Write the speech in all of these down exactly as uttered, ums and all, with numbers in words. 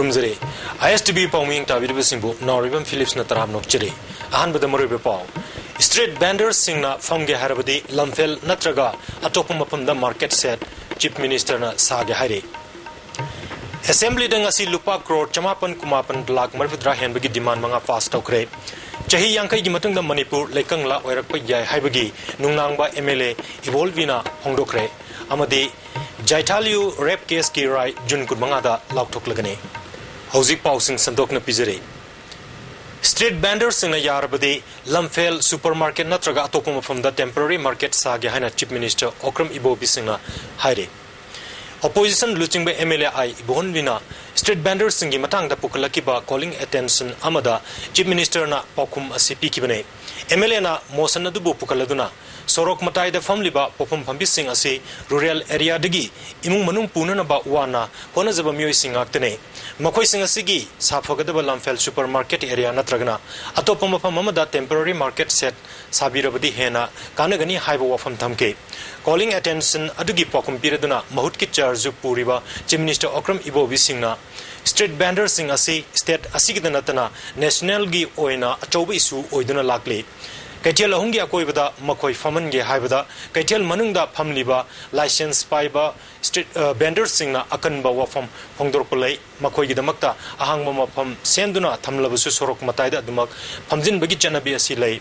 ꯊꯝꯖꯔꯤ꯫ ꯑꯥꯏ ꯑꯦꯁ T V ꯄꯥꯎꯃꯤ ꯌꯦꯡꯇꯥꯕꯤꯔꯤꯕꯁꯤꯡꯕꯨ ꯅꯥꯎꯔꯤꯕꯝ ꯐꯤꯂꯤꯞꯁꯅ ꯇꯔꯥꯝꯅ ꯑꯣꯛꯆꯔꯤ꯫ ꯑꯍꯥꯟꯕꯗ ꯃꯔꯨꯑꯣꯏꯕ ꯄꯥꯎ꯫ ꯁ꯭ꯇ꯭ꯔꯤꯠ ꯚꯦꯟꯗꯔꯁꯤꯡꯅ ꯐꯝꯒꯦ ꯍꯥꯏꯔꯕꯗꯤ ꯂꯝꯐꯦꯜ ꯅꯠꯇ꯭ꯔꯒ ꯑꯇꯣꯞꯄ ꯃꯐꯝꯗ ꯃꯥꯔꯀꯦꯠ ꯁꯦꯠ ꯆꯤꯐ ꯃꯤꯅꯤꯁꯇꯔꯅ ꯁꯥꯒꯦ ꯍꯥꯏꯔꯤ꯫ ꯑꯦꯁꯦꯝꯕ꯭ꯂꯤꯗ ꯉꯁꯤ ꯂꯨꯄꯥ ꯀ꯭ꯔꯣꯔ ꯆꯃꯥꯄꯟ ꯀꯨꯟꯃꯥꯄꯟ ꯂꯥꯈ ꯃꯔꯤꯐꯨꯇꯔꯥ ꯍꯦꯟꯕꯒꯤ ꯗꯤꯃꯥꯟ ꯃꯉꯥ ꯄꯥꯁ ꯇꯧꯈ꯭ꯔꯦ꯫ ꯆꯍꯤ ꯌꯥꯡꯈꯩꯒꯤ ꯃꯇꯨꯡꯗ ꯃꯅꯤꯄꯨꯔ ꯂꯩꯀꯪꯂꯥ ꯑꯣꯏꯔꯛꯄ ꯌꯥꯏ ꯍꯥꯏꯕꯒꯤ ꯅꯨꯡꯅꯥꯡꯕ ꯑꯦꯝ ꯑꯦꯜ ꯑꯦ ꯏꯕꯣꯜꯕꯤꯅ ꯐꯣꯡꯗꯣꯛꯈ꯭ꯔꯦ꯫ ꯑꯃꯗꯤ ꯖꯥꯏꯊꯥꯂꯤꯌꯨ ꯔꯦꯞ ꯀꯦꯁꯀꯤ ꯔꯥꯏ ꯖꯨꯟ ꯀꯨꯟꯃꯉꯥꯗ ꯂꯥꯎꯊꯣꯛꯂꯒꯅꯤ꯫ ꯍꯧꯖꯤꯛ ꯄꯥꯎꯁꯤꯡ ꯁꯟꯗꯣꯛꯅ ꯄꯤꯖꯔꯤ꯫ ꯁ꯭ꯇ꯭ꯔꯤꯠ ꯚꯦꯟꯗꯔꯁꯤꯡꯅ ꯌꯥꯔꯕꯗꯤ ꯂꯝꯐꯦꯜ ꯁꯨꯄꯔ ꯃꯥꯔꯀꯦꯠ ꯅꯠꯇ꯭ꯔꯒ ꯑꯇꯣꯞꯄ ꯃꯐꯝꯗ ꯇꯦꯝꯄꯔꯔꯤ ꯃꯥꯔꯀꯦꯠ ꯁꯥꯒꯦ ꯍꯥꯏꯅ ꯆꯤꯐ ꯃꯤꯅꯤꯁꯇꯔ ꯑꯣꯀ꯭ꯔꯝ ꯏꯕꯣꯕꯤꯁꯤꯡꯅ ꯍꯥꯏꯔꯤ꯫ ꯑꯣꯄꯣꯖꯤꯁꯟ ꯂꯨꯆꯤꯡꯕ ꯑꯦꯝ ꯑꯦꯜ ꯑꯦ ꯑꯥꯏ ꯏꯕꯣꯍꯟꯕꯤꯅ ꯁ꯭ꯇ꯭ꯔꯤꯠ ꯚꯦꯟꯗꯔꯁꯤꯡꯒꯤ ꯃꯇꯥꯡꯗ ꯄꯨꯈꯠꯂꯛꯈꯤꯕ ꯀꯣꯂꯤꯡ ꯑꯦꯇꯦꯟꯁꯟ ꯑꯃꯗ ꯆꯤꯐ ꯃꯤꯅꯤꯁꯇꯔꯅ ꯄꯥꯎꯈꯨꯝ ꯑꯁꯤ ꯄꯤꯈꯤꯕꯅꯤ꯫ ꯑꯦꯝ ꯑꯦꯜ ꯑꯦꯅ ꯃꯣꯁꯟ ꯑꯗꯨꯕꯨ ꯄꯨꯈꯠꯂꯗꯨꯅ ꯁꯣꯔꯣꯛ ꯃꯇꯥꯏꯗ ꯐꯝꯂꯤꯕ ꯄꯣꯠꯐꯝ ꯐꯝꯕꯤꯁꯤꯡ ꯑꯁꯤ ꯔꯨꯔꯦꯜ ꯑꯦꯔꯤꯌꯥꯗꯒꯤ ꯏꯃꯨꯡ ꯃꯅꯨꯡ ꯄꯨꯅꯅꯕ ꯋꯥꯅ ꯍꯣꯠꯅꯖꯕ ꯃꯤꯑꯣꯏꯁꯤꯡ ꯉꯥꯛꯇꯅꯤ꯫ ꯃꯈꯣꯏꯁꯤꯡ ꯑꯁꯤꯒꯤ ꯁꯥꯐꯒꯗꯕ ꯂꯝꯐꯦꯜ ꯁꯨꯄꯔ ꯃꯥꯔꯀꯦꯠ ꯑꯦꯔꯤꯌꯥ ꯅꯠꯇ꯭ꯔꯒꯅ ꯑꯇꯣꯞꯄ ꯃꯐꯝ ꯑꯃꯗ ꯇꯦꯝꯄꯔꯔꯤ ꯃꯥꯔꯀꯦꯠ ꯁꯦꯠ ꯁꯥꯕꯤꯔꯕꯗꯤ ꯍꯦꯟꯅ ꯀꯥꯟꯅꯒꯅꯤ ꯍꯥꯏꯕ ꯋꯥꯐꯝ ꯊꯝꯈꯤ꯫ ꯀꯣꯂꯤꯡ ꯑꯦꯇꯦꯟꯁꯟ ꯑꯗꯨꯒꯤ ꯄꯥꯎꯈꯨꯝ ꯄꯤꯔꯗꯨꯅ ꯃꯍꯨꯠꯀꯤ ꯆꯥꯔꯖꯁꯨ ꯄꯨꯔꯤꯕ ꯆꯤꯐ ꯃꯤꯅꯤꯁꯇꯔ ꯑꯣꯀ꯭ꯔꯝ ꯏꯕꯣꯕꯤꯁꯤꯡꯅ ꯁ꯭ꯇ꯭ꯔꯤꯠ ꯚꯦꯟꯗꯔꯁꯤꯡ ꯑꯁꯤ ꯁ꯭ꯇꯦꯠ ꯑꯁꯤꯒꯤꯗ ꯅꯠꯇꯅ ꯅꯦꯁꯅꯦꯜꯒꯤ ꯑꯣꯏꯅ ꯑꯆꯧꯕ ꯏꯁꯨ ꯑꯣꯏꯗꯨꯅ ꯂꯥꯛꯂꯤ꯫ ꯀꯩꯊꯦꯜ ꯑꯍꯨꯝꯒꯤ ꯑꯀꯣꯏꯕꯗ ꯃꯈꯣꯏ ꯐꯝꯍꯟꯒꯦ ꯍꯥꯏꯕꯗ ꯀꯩꯊꯦꯜ ꯃꯅꯨꯡꯗ ꯐꯝꯂꯤꯕ ꯂꯥꯏꯁꯦꯟꯁ ꯄꯥꯏꯕ ꯁ꯭ꯇ꯭ꯔꯤꯠ, ꯑ, ꯚꯦꯟꯗꯔꯁꯤꯡꯅ ꯑꯀꯟꯕ ꯋꯥꯐꯝ ꯐꯣꯡꯗꯣꯔꯛꯄ ꯂꯩ꯫ ꯃꯈꯣꯏꯒꯤꯗꯃꯛꯇ ꯑꯍꯥꯡꯕ ꯃꯐꯝ ꯁꯦꯝꯗꯨꯅ ꯊꯝꯂꯕꯁꯨ ꯁꯣꯔꯣꯛ ꯃꯇꯥꯏꯗ ꯑꯗꯨꯃꯛ ꯐꯝꯖꯤꯟꯕꯒꯤ ꯆꯠꯅꯕꯤ ꯑꯁꯤ ꯂꯩ꯫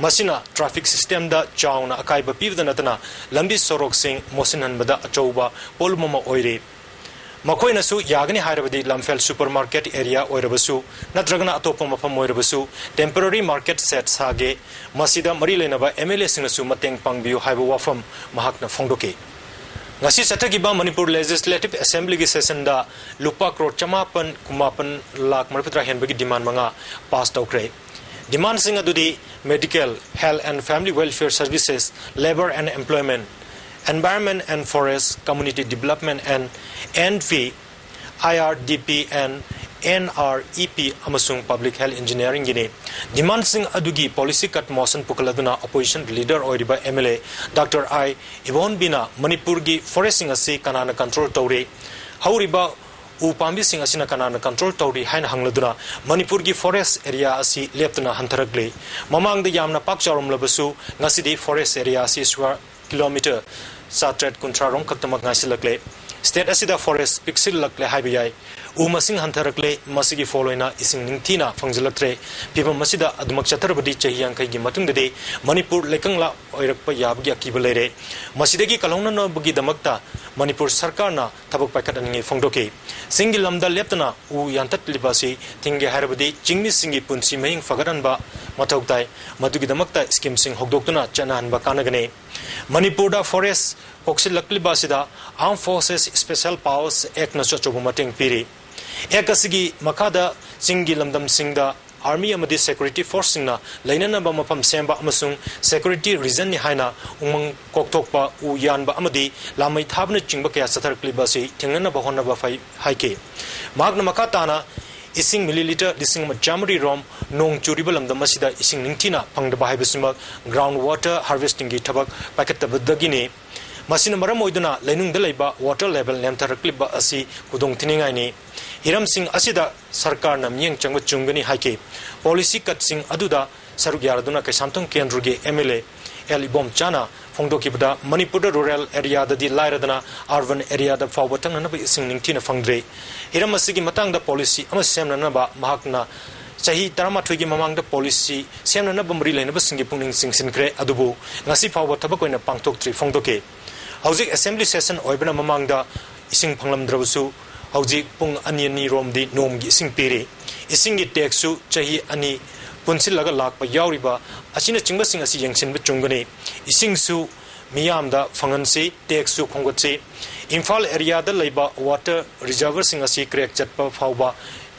ꯃꯁꯤꯅ ꯇ꯭ꯔꯥꯐꯤꯛ ꯁꯤꯁꯇꯦꯝꯗ ꯆꯥꯎꯅ ꯑꯀꯥꯏꯕ ꯄꯤꯕꯗ ꯅꯠꯇꯅ ꯂꯝꯕꯤ ꯁꯣꯔꯣꯛꯁꯤꯡ ꯃꯣꯠꯁꯤꯟꯍꯟꯕꯗ ꯑꯆꯧꯕ ꯄꯣꯠꯂꯨꯝ ꯑꯃ ꯑꯣꯏꯔꯤ꯫ ꯃꯈꯣꯏꯅꯁꯨ ꯌꯥꯒꯅꯤ ꯍꯥꯏꯔꯕꯗꯤ ꯂꯝꯐꯦꯜ ꯁꯨꯄꯔ ꯃꯥꯔꯀꯦꯠ ꯑꯦꯔꯤꯌꯥ ꯑꯣꯏꯔꯕꯁꯨ ꯅꯠꯇ꯭ꯔꯒꯅ ꯑꯇꯣꯞꯄ ꯃꯐꯝ ꯑꯣꯏꯔꯕꯁꯨ ꯇꯦꯝꯄꯔꯔꯤ ꯃꯥꯔꯀꯦꯠ ꯁꯦꯠ ꯁꯥꯒꯦ, ꯃꯁꯤꯗ ꯃꯔꯤ ꯂꯩꯅꯕ ꯑꯦꯝ ꯑꯦꯜ ꯑꯦꯁꯤꯡꯅꯁꯨ ꯃꯇꯦꯡ ꯄꯥꯡꯕꯤꯌꯨ ꯍꯥꯏꯕ ꯋꯥꯐꯝ ꯃꯍꯥꯛꯅ ꯐꯣꯡꯗꯣꯛꯈꯤ꯫ ꯉꯁꯤ ꯆꯠꯊꯈꯤꯕ ꯃꯅꯤꯄꯨꯔ ꯂꯦꯖꯤꯁꯂꯦꯇꯤꯚ ꯑꯦꯁꯦꯝꯕ꯭ꯂꯤꯒꯤ ꯁꯦꯁꯟꯗ ꯂꯨꯄꯥ ꯀ꯭ꯔꯣꯔ ꯆꯃꯥꯄꯟ ꯀꯨꯟꯃꯥꯄꯟ ꯂꯥꯈ ꯃꯔꯤꯐꯨꯇꯔꯥ ꯍꯦꯟꯕꯒꯤ ꯗꯤꯃꯥꯟ ꯃꯉꯥ ꯄꯥꯁ ꯇꯧꯈ꯭ꯔꯦ꯫ ꯗꯤꯃꯥꯟꯁꯤꯡ ꯑꯗꯨꯗꯤ medical, health and family welfare services, labour and employment, environment and forest, community development and N P, I R D P and N R E P ꯑꯃꯁꯨꯡ public health engineeringꯒꯤꯅꯤ꯫ ꯗꯤꯃꯥꯟꯁꯤꯡ ꯑꯗꯨꯒꯤ policy cut motion ꯄꯨꯈꯠꯂꯗꯨꯅ opposition leader ꯑꯣꯏꯔꯤꯕ M L ꯑꯦ doctor ꯑꯥꯏ ꯏꯕꯣꯟꯕꯤꯅ ꯃꯅꯤꯄꯨꯔꯒꯤ ꯐꯣꯔꯦꯁꯁꯤꯡ ꯑꯁꯤ ꯀꯅꯥꯅ control ꯇꯧꯔꯤ? ꯍꯧꯔꯤꯕ ꯎ ꯄꯥꯝꯕꯤꯁꯤꯡ ꯑꯁꯤꯅ ꯀꯅꯥꯅ control ꯇꯧꯔꯤ ꯍꯥꯏꯅ ꯍꯪꯂꯗꯨꯅ ꯃꯅꯤꯄꯨꯔꯒꯤ forest area ꯑꯁꯤ ꯂꯦꯞꯇꯅ ꯍꯟꯊꯔꯛꯂꯤ꯫ ꯃꯃꯥꯡꯗ ꯌꯥꯝꯅ ꯄꯥꯛ ꯆꯥꯎꯔꯝꯂꯕꯁꯨ ꯉꯁꯤꯗꯤ forest area ꯑꯁꯤ square kilometre ꯆꯥꯇ꯭ꯔꯦꯠ ꯀꯨꯟꯊ꯭ꯔꯥ ꯔꯣꯝ ꯈꯛꯇꯃꯛ ꯉꯥꯏꯁꯤꯜꯂꯛꯂꯦ꯫ State ꯑꯁꯤꯗ forest ꯄꯤꯛꯁꯤꯜꯂꯛꯂꯦ ꯍꯥꯏꯕ ꯌꯥꯏ꯫ ꯎ ꯃꯁꯤꯡ ꯍꯟꯊꯔꯛꯂꯦ, ꯃꯁꯤꯒꯤ ꯐꯣꯜ ꯑꯣꯏꯅ ꯏꯁꯤꯡ ꯅꯤꯡꯊꯤꯅ ꯐꯪꯖꯤꯜꯂꯛꯇ꯭ꯔꯦ꯫ ꯐꯤꯕꯝ ꯑꯁꯤꯗ ꯑꯗꯨꯃꯛ ꯆꯠꯊꯔꯕꯗꯤ ꯆꯍꯤ ꯌꯥꯡꯈꯩꯒꯤ ꯃꯇꯨꯡꯗꯗꯤ ꯃꯅꯤꯄꯨꯔ ꯂꯩꯀꯪꯂꯥ ꯑꯣꯏꯔꯛꯄ ꯌꯥꯕꯒꯤ ꯑꯀꯤꯕ ꯂꯩꯔꯦ꯫ ꯃꯁꯤꯗꯒꯤ ꯀꯜꯍꯧꯅꯅꯕꯒꯤꯗꯃꯛꯇ ꯃꯅꯤꯄꯨꯔ ꯁꯔꯀꯥꯔꯅ ꯊꯕꯛ ꯄꯥꯏꯈꯠꯍꯟꯅꯤꯡꯉꯤ ꯐꯣꯡꯗꯣꯛꯈꯤ꯫ ꯆꯤꯡꯒꯤ ꯂꯝꯗ ꯂꯦꯞꯇꯅ ꯎ ꯌꯥꯟꯊꯠꯂꯤꯕ ꯑꯁꯤ ꯊꯤꯡꯒꯦ ꯍꯥꯏꯔꯕꯗꯤ ꯆꯤꯡꯃꯤꯁꯤꯡꯒꯤ ꯄꯨꯟꯁꯤ ꯃꯍꯤꯡ ꯐꯒꯠꯍꯟꯕ ꯃꯊꯧ ꯇꯥꯏ꯫ ꯃꯗꯨꯒꯤꯗꯃꯛꯇ schemeꯁꯤꯡ ꯍꯧꯗꯣꯛꯇꯨꯅ ꯆꯠꯅꯍꯟꯕ ꯀꯥꯟꯅꯒꯅꯤ꯫ ꯃꯅꯤꯄꯨꯔꯗ forest ꯀꯣꯛꯁꯤꯜꯂꯛꯂꯤꯕ ꯑꯁꯤꯗ Armed Forces Special Powers Actꯅꯁꯨ ꯑꯆꯧꯕ ꯃꯇꯦꯡ ꯄꯤꯔꯤ꯫ Act ꯑꯁꯤꯒꯤ ꯃꯈꯥꯗ ꯆꯤꯡꯒꯤ ꯂꯝꯗꯝꯁꯤꯡꯗ army ꯑꯃꯗꯤ security forceꯁꯤꯡꯅ ꯂꯩꯅꯅꯕ ꯃꯐꯝ ꯁꯦꯝꯕ ꯑꯃꯁꯨꯡ security reasonꯅꯤ ꯍꯥꯏꯅ ꯎꯃꯪ ꯀꯣꯛꯊꯣꯛꯄ, ꯎ ꯌꯥꯟꯕ ꯑꯃꯗꯤ ꯂꯥꯃꯩ ꯊꯥꯕꯅꯆꯤꯡꯕ ꯀꯌꯥ ꯆꯠꯊꯔꯛꯂꯤꯕ ꯑꯁꯤ ꯊꯤꯡꯅꯅꯕ ꯍꯣꯠꯅꯕ ꯐꯩ ꯍꯥꯏꯈꯤ꯫ ꯃꯍꯥꯛꯅ ꯃꯈꯥ ꯇꯥꯅ ꯏꯁꯤꯡ ꯃꯤꯂꯤꯂꯤꯇꯔ ꯂꯤꯁꯤꯡ ꯑꯃ ꯆꯥꯃꯔꯤ ꯔꯣꯝ ꯅꯣꯡ ꯆꯨꯔꯤꯕ ꯂꯝꯗꯝ ꯑꯁꯤꯗ ꯏꯁꯤꯡ ꯅꯤꯡꯊꯤꯅ ꯐꯪꯗꯕ ꯍꯥꯏꯕꯁꯤꯃꯛ ground water harvestingꯒꯤ ꯊꯕꯛ ꯄꯥꯏꯈꯠꯇꯕꯗꯒꯤꯅꯤ꯫ ꯃꯁꯤꯅ ꯃꯔꯝ ꯑꯣꯏꯗꯨꯅ ꯂꯩꯅꯨꯡꯗ ꯂꯩꯕ water level ꯅꯦꯝꯊꯔꯛꯂꯤꯕ ꯑꯁꯤ ꯈꯨꯗꯣꯡ ꯊꯤꯅꯤꯡꯉꯥꯏꯅꯤ꯫ ꯍꯤꯔꯝꯁꯤꯡ ꯑꯁꯤꯗ ꯁꯔꯀꯥꯔꯅ ꯃꯤꯠꯌꯦꯡ ꯆꯪꯕ ꯆꯨꯝꯒꯅꯤ ꯍꯥꯏꯈꯤ꯫ Policy cutꯁꯤꯡ ꯑꯗꯨꯗ ꯁꯔꯨꯛ ꯌꯥꯔꯗꯨꯅ ꯀꯩꯁꯥꯝꯊꯣꯡ ꯀꯦꯟꯗ꯭ꯔꯒꯤ MLA ꯑꯦꯜ ꯏꯕꯣꯝꯆꯥꯅ ꯐꯣꯡꯗꯣꯛꯈꯤꯕꯗ ꯃꯅꯤꯄꯨꯔꯗ rural areaꯗꯗꯤ ꯂꯥꯏꯔꯗꯅ urban areaꯗ ꯐꯥꯎꯕ ꯊꯛꯅꯅꯕ ꯏꯁꯤꯡ ꯅꯤꯡꯊꯤꯅ ꯐꯪꯗ꯭ꯔꯤ꯫ ꯍꯤꯔꯝ ꯑꯁꯤꯒꯤ ꯃꯇꯥꯡꯗ policy ꯑꯃ ꯁꯦꯝꯅꯅꯕ ꯃꯍꯥꯛꯅ ꯆꯍꯤ ꯇꯔꯥꯃꯥꯊꯣꯏꯒꯤ ꯃꯃꯥꯡꯗ policy ꯁꯦꯝꯅꯅꯕ ꯃꯔꯤ ꯂꯩꯅꯕꯁꯤꯡꯒꯤ ꯄꯨꯛꯅꯤꯡ ꯆꯤꯡꯁꯤꯟꯈ꯭ꯔꯦ, ꯑꯗꯨꯕꯨ ꯉꯁꯤ ꯐꯥꯎꯕ ꯊꯕꯛ ꯑꯣꯏꯅ ꯄꯥꯡꯊꯣꯛꯇ꯭ꯔꯤ ꯐꯣꯡꯗꯣꯛꯈꯤ꯫ ꯍꯧꯖꯤꯛ assembly session ꯑꯣꯏꯕꯅ ꯃꯃꯥꯡꯗ ꯏꯁꯤꯡ ꯐꯪꯂꯝꯗ꯭ꯔꯕꯁꯨ ꯍꯧꯖꯤꯛ ꯄꯨꯡ ꯑꯅꯤ ꯑꯅꯤ ꯔꯣꯝꯗꯤ ꯅꯣꯡꯃꯒꯤ ꯏꯁꯤꯡ ꯄꯤꯔꯤ꯫ ꯏꯁꯤꯡꯒꯤ taxꯁꯨ ꯆꯍꯤ ꯑꯅꯤ ꯄꯨꯟꯁꯤꯜꯂꯒ ꯂꯥꯛꯄ ꯌꯥꯎꯔꯤꯕ ꯑꯁꯤꯅꯆꯤꯡꯕꯁꯤꯡ ꯑꯁꯤ ꯌꯦꯡꯁꯤꯟꯕ ꯆꯨꯝꯒꯅꯤ꯫ ꯏꯁꯤꯡꯁꯨ ꯃꯤꯌꯥꯝꯗ ꯐꯪꯍꯟꯁꯤ, taxꯁꯨ ꯈꯣꯝꯒꯠꯁꯤ꯫ ꯏꯝꯐꯥꯜ areaꯗ ꯂꯩꯕ water reservoirꯁꯤꯡ ꯑꯁꯤ crack ꯆꯠꯄ ꯐꯥꯎꯕ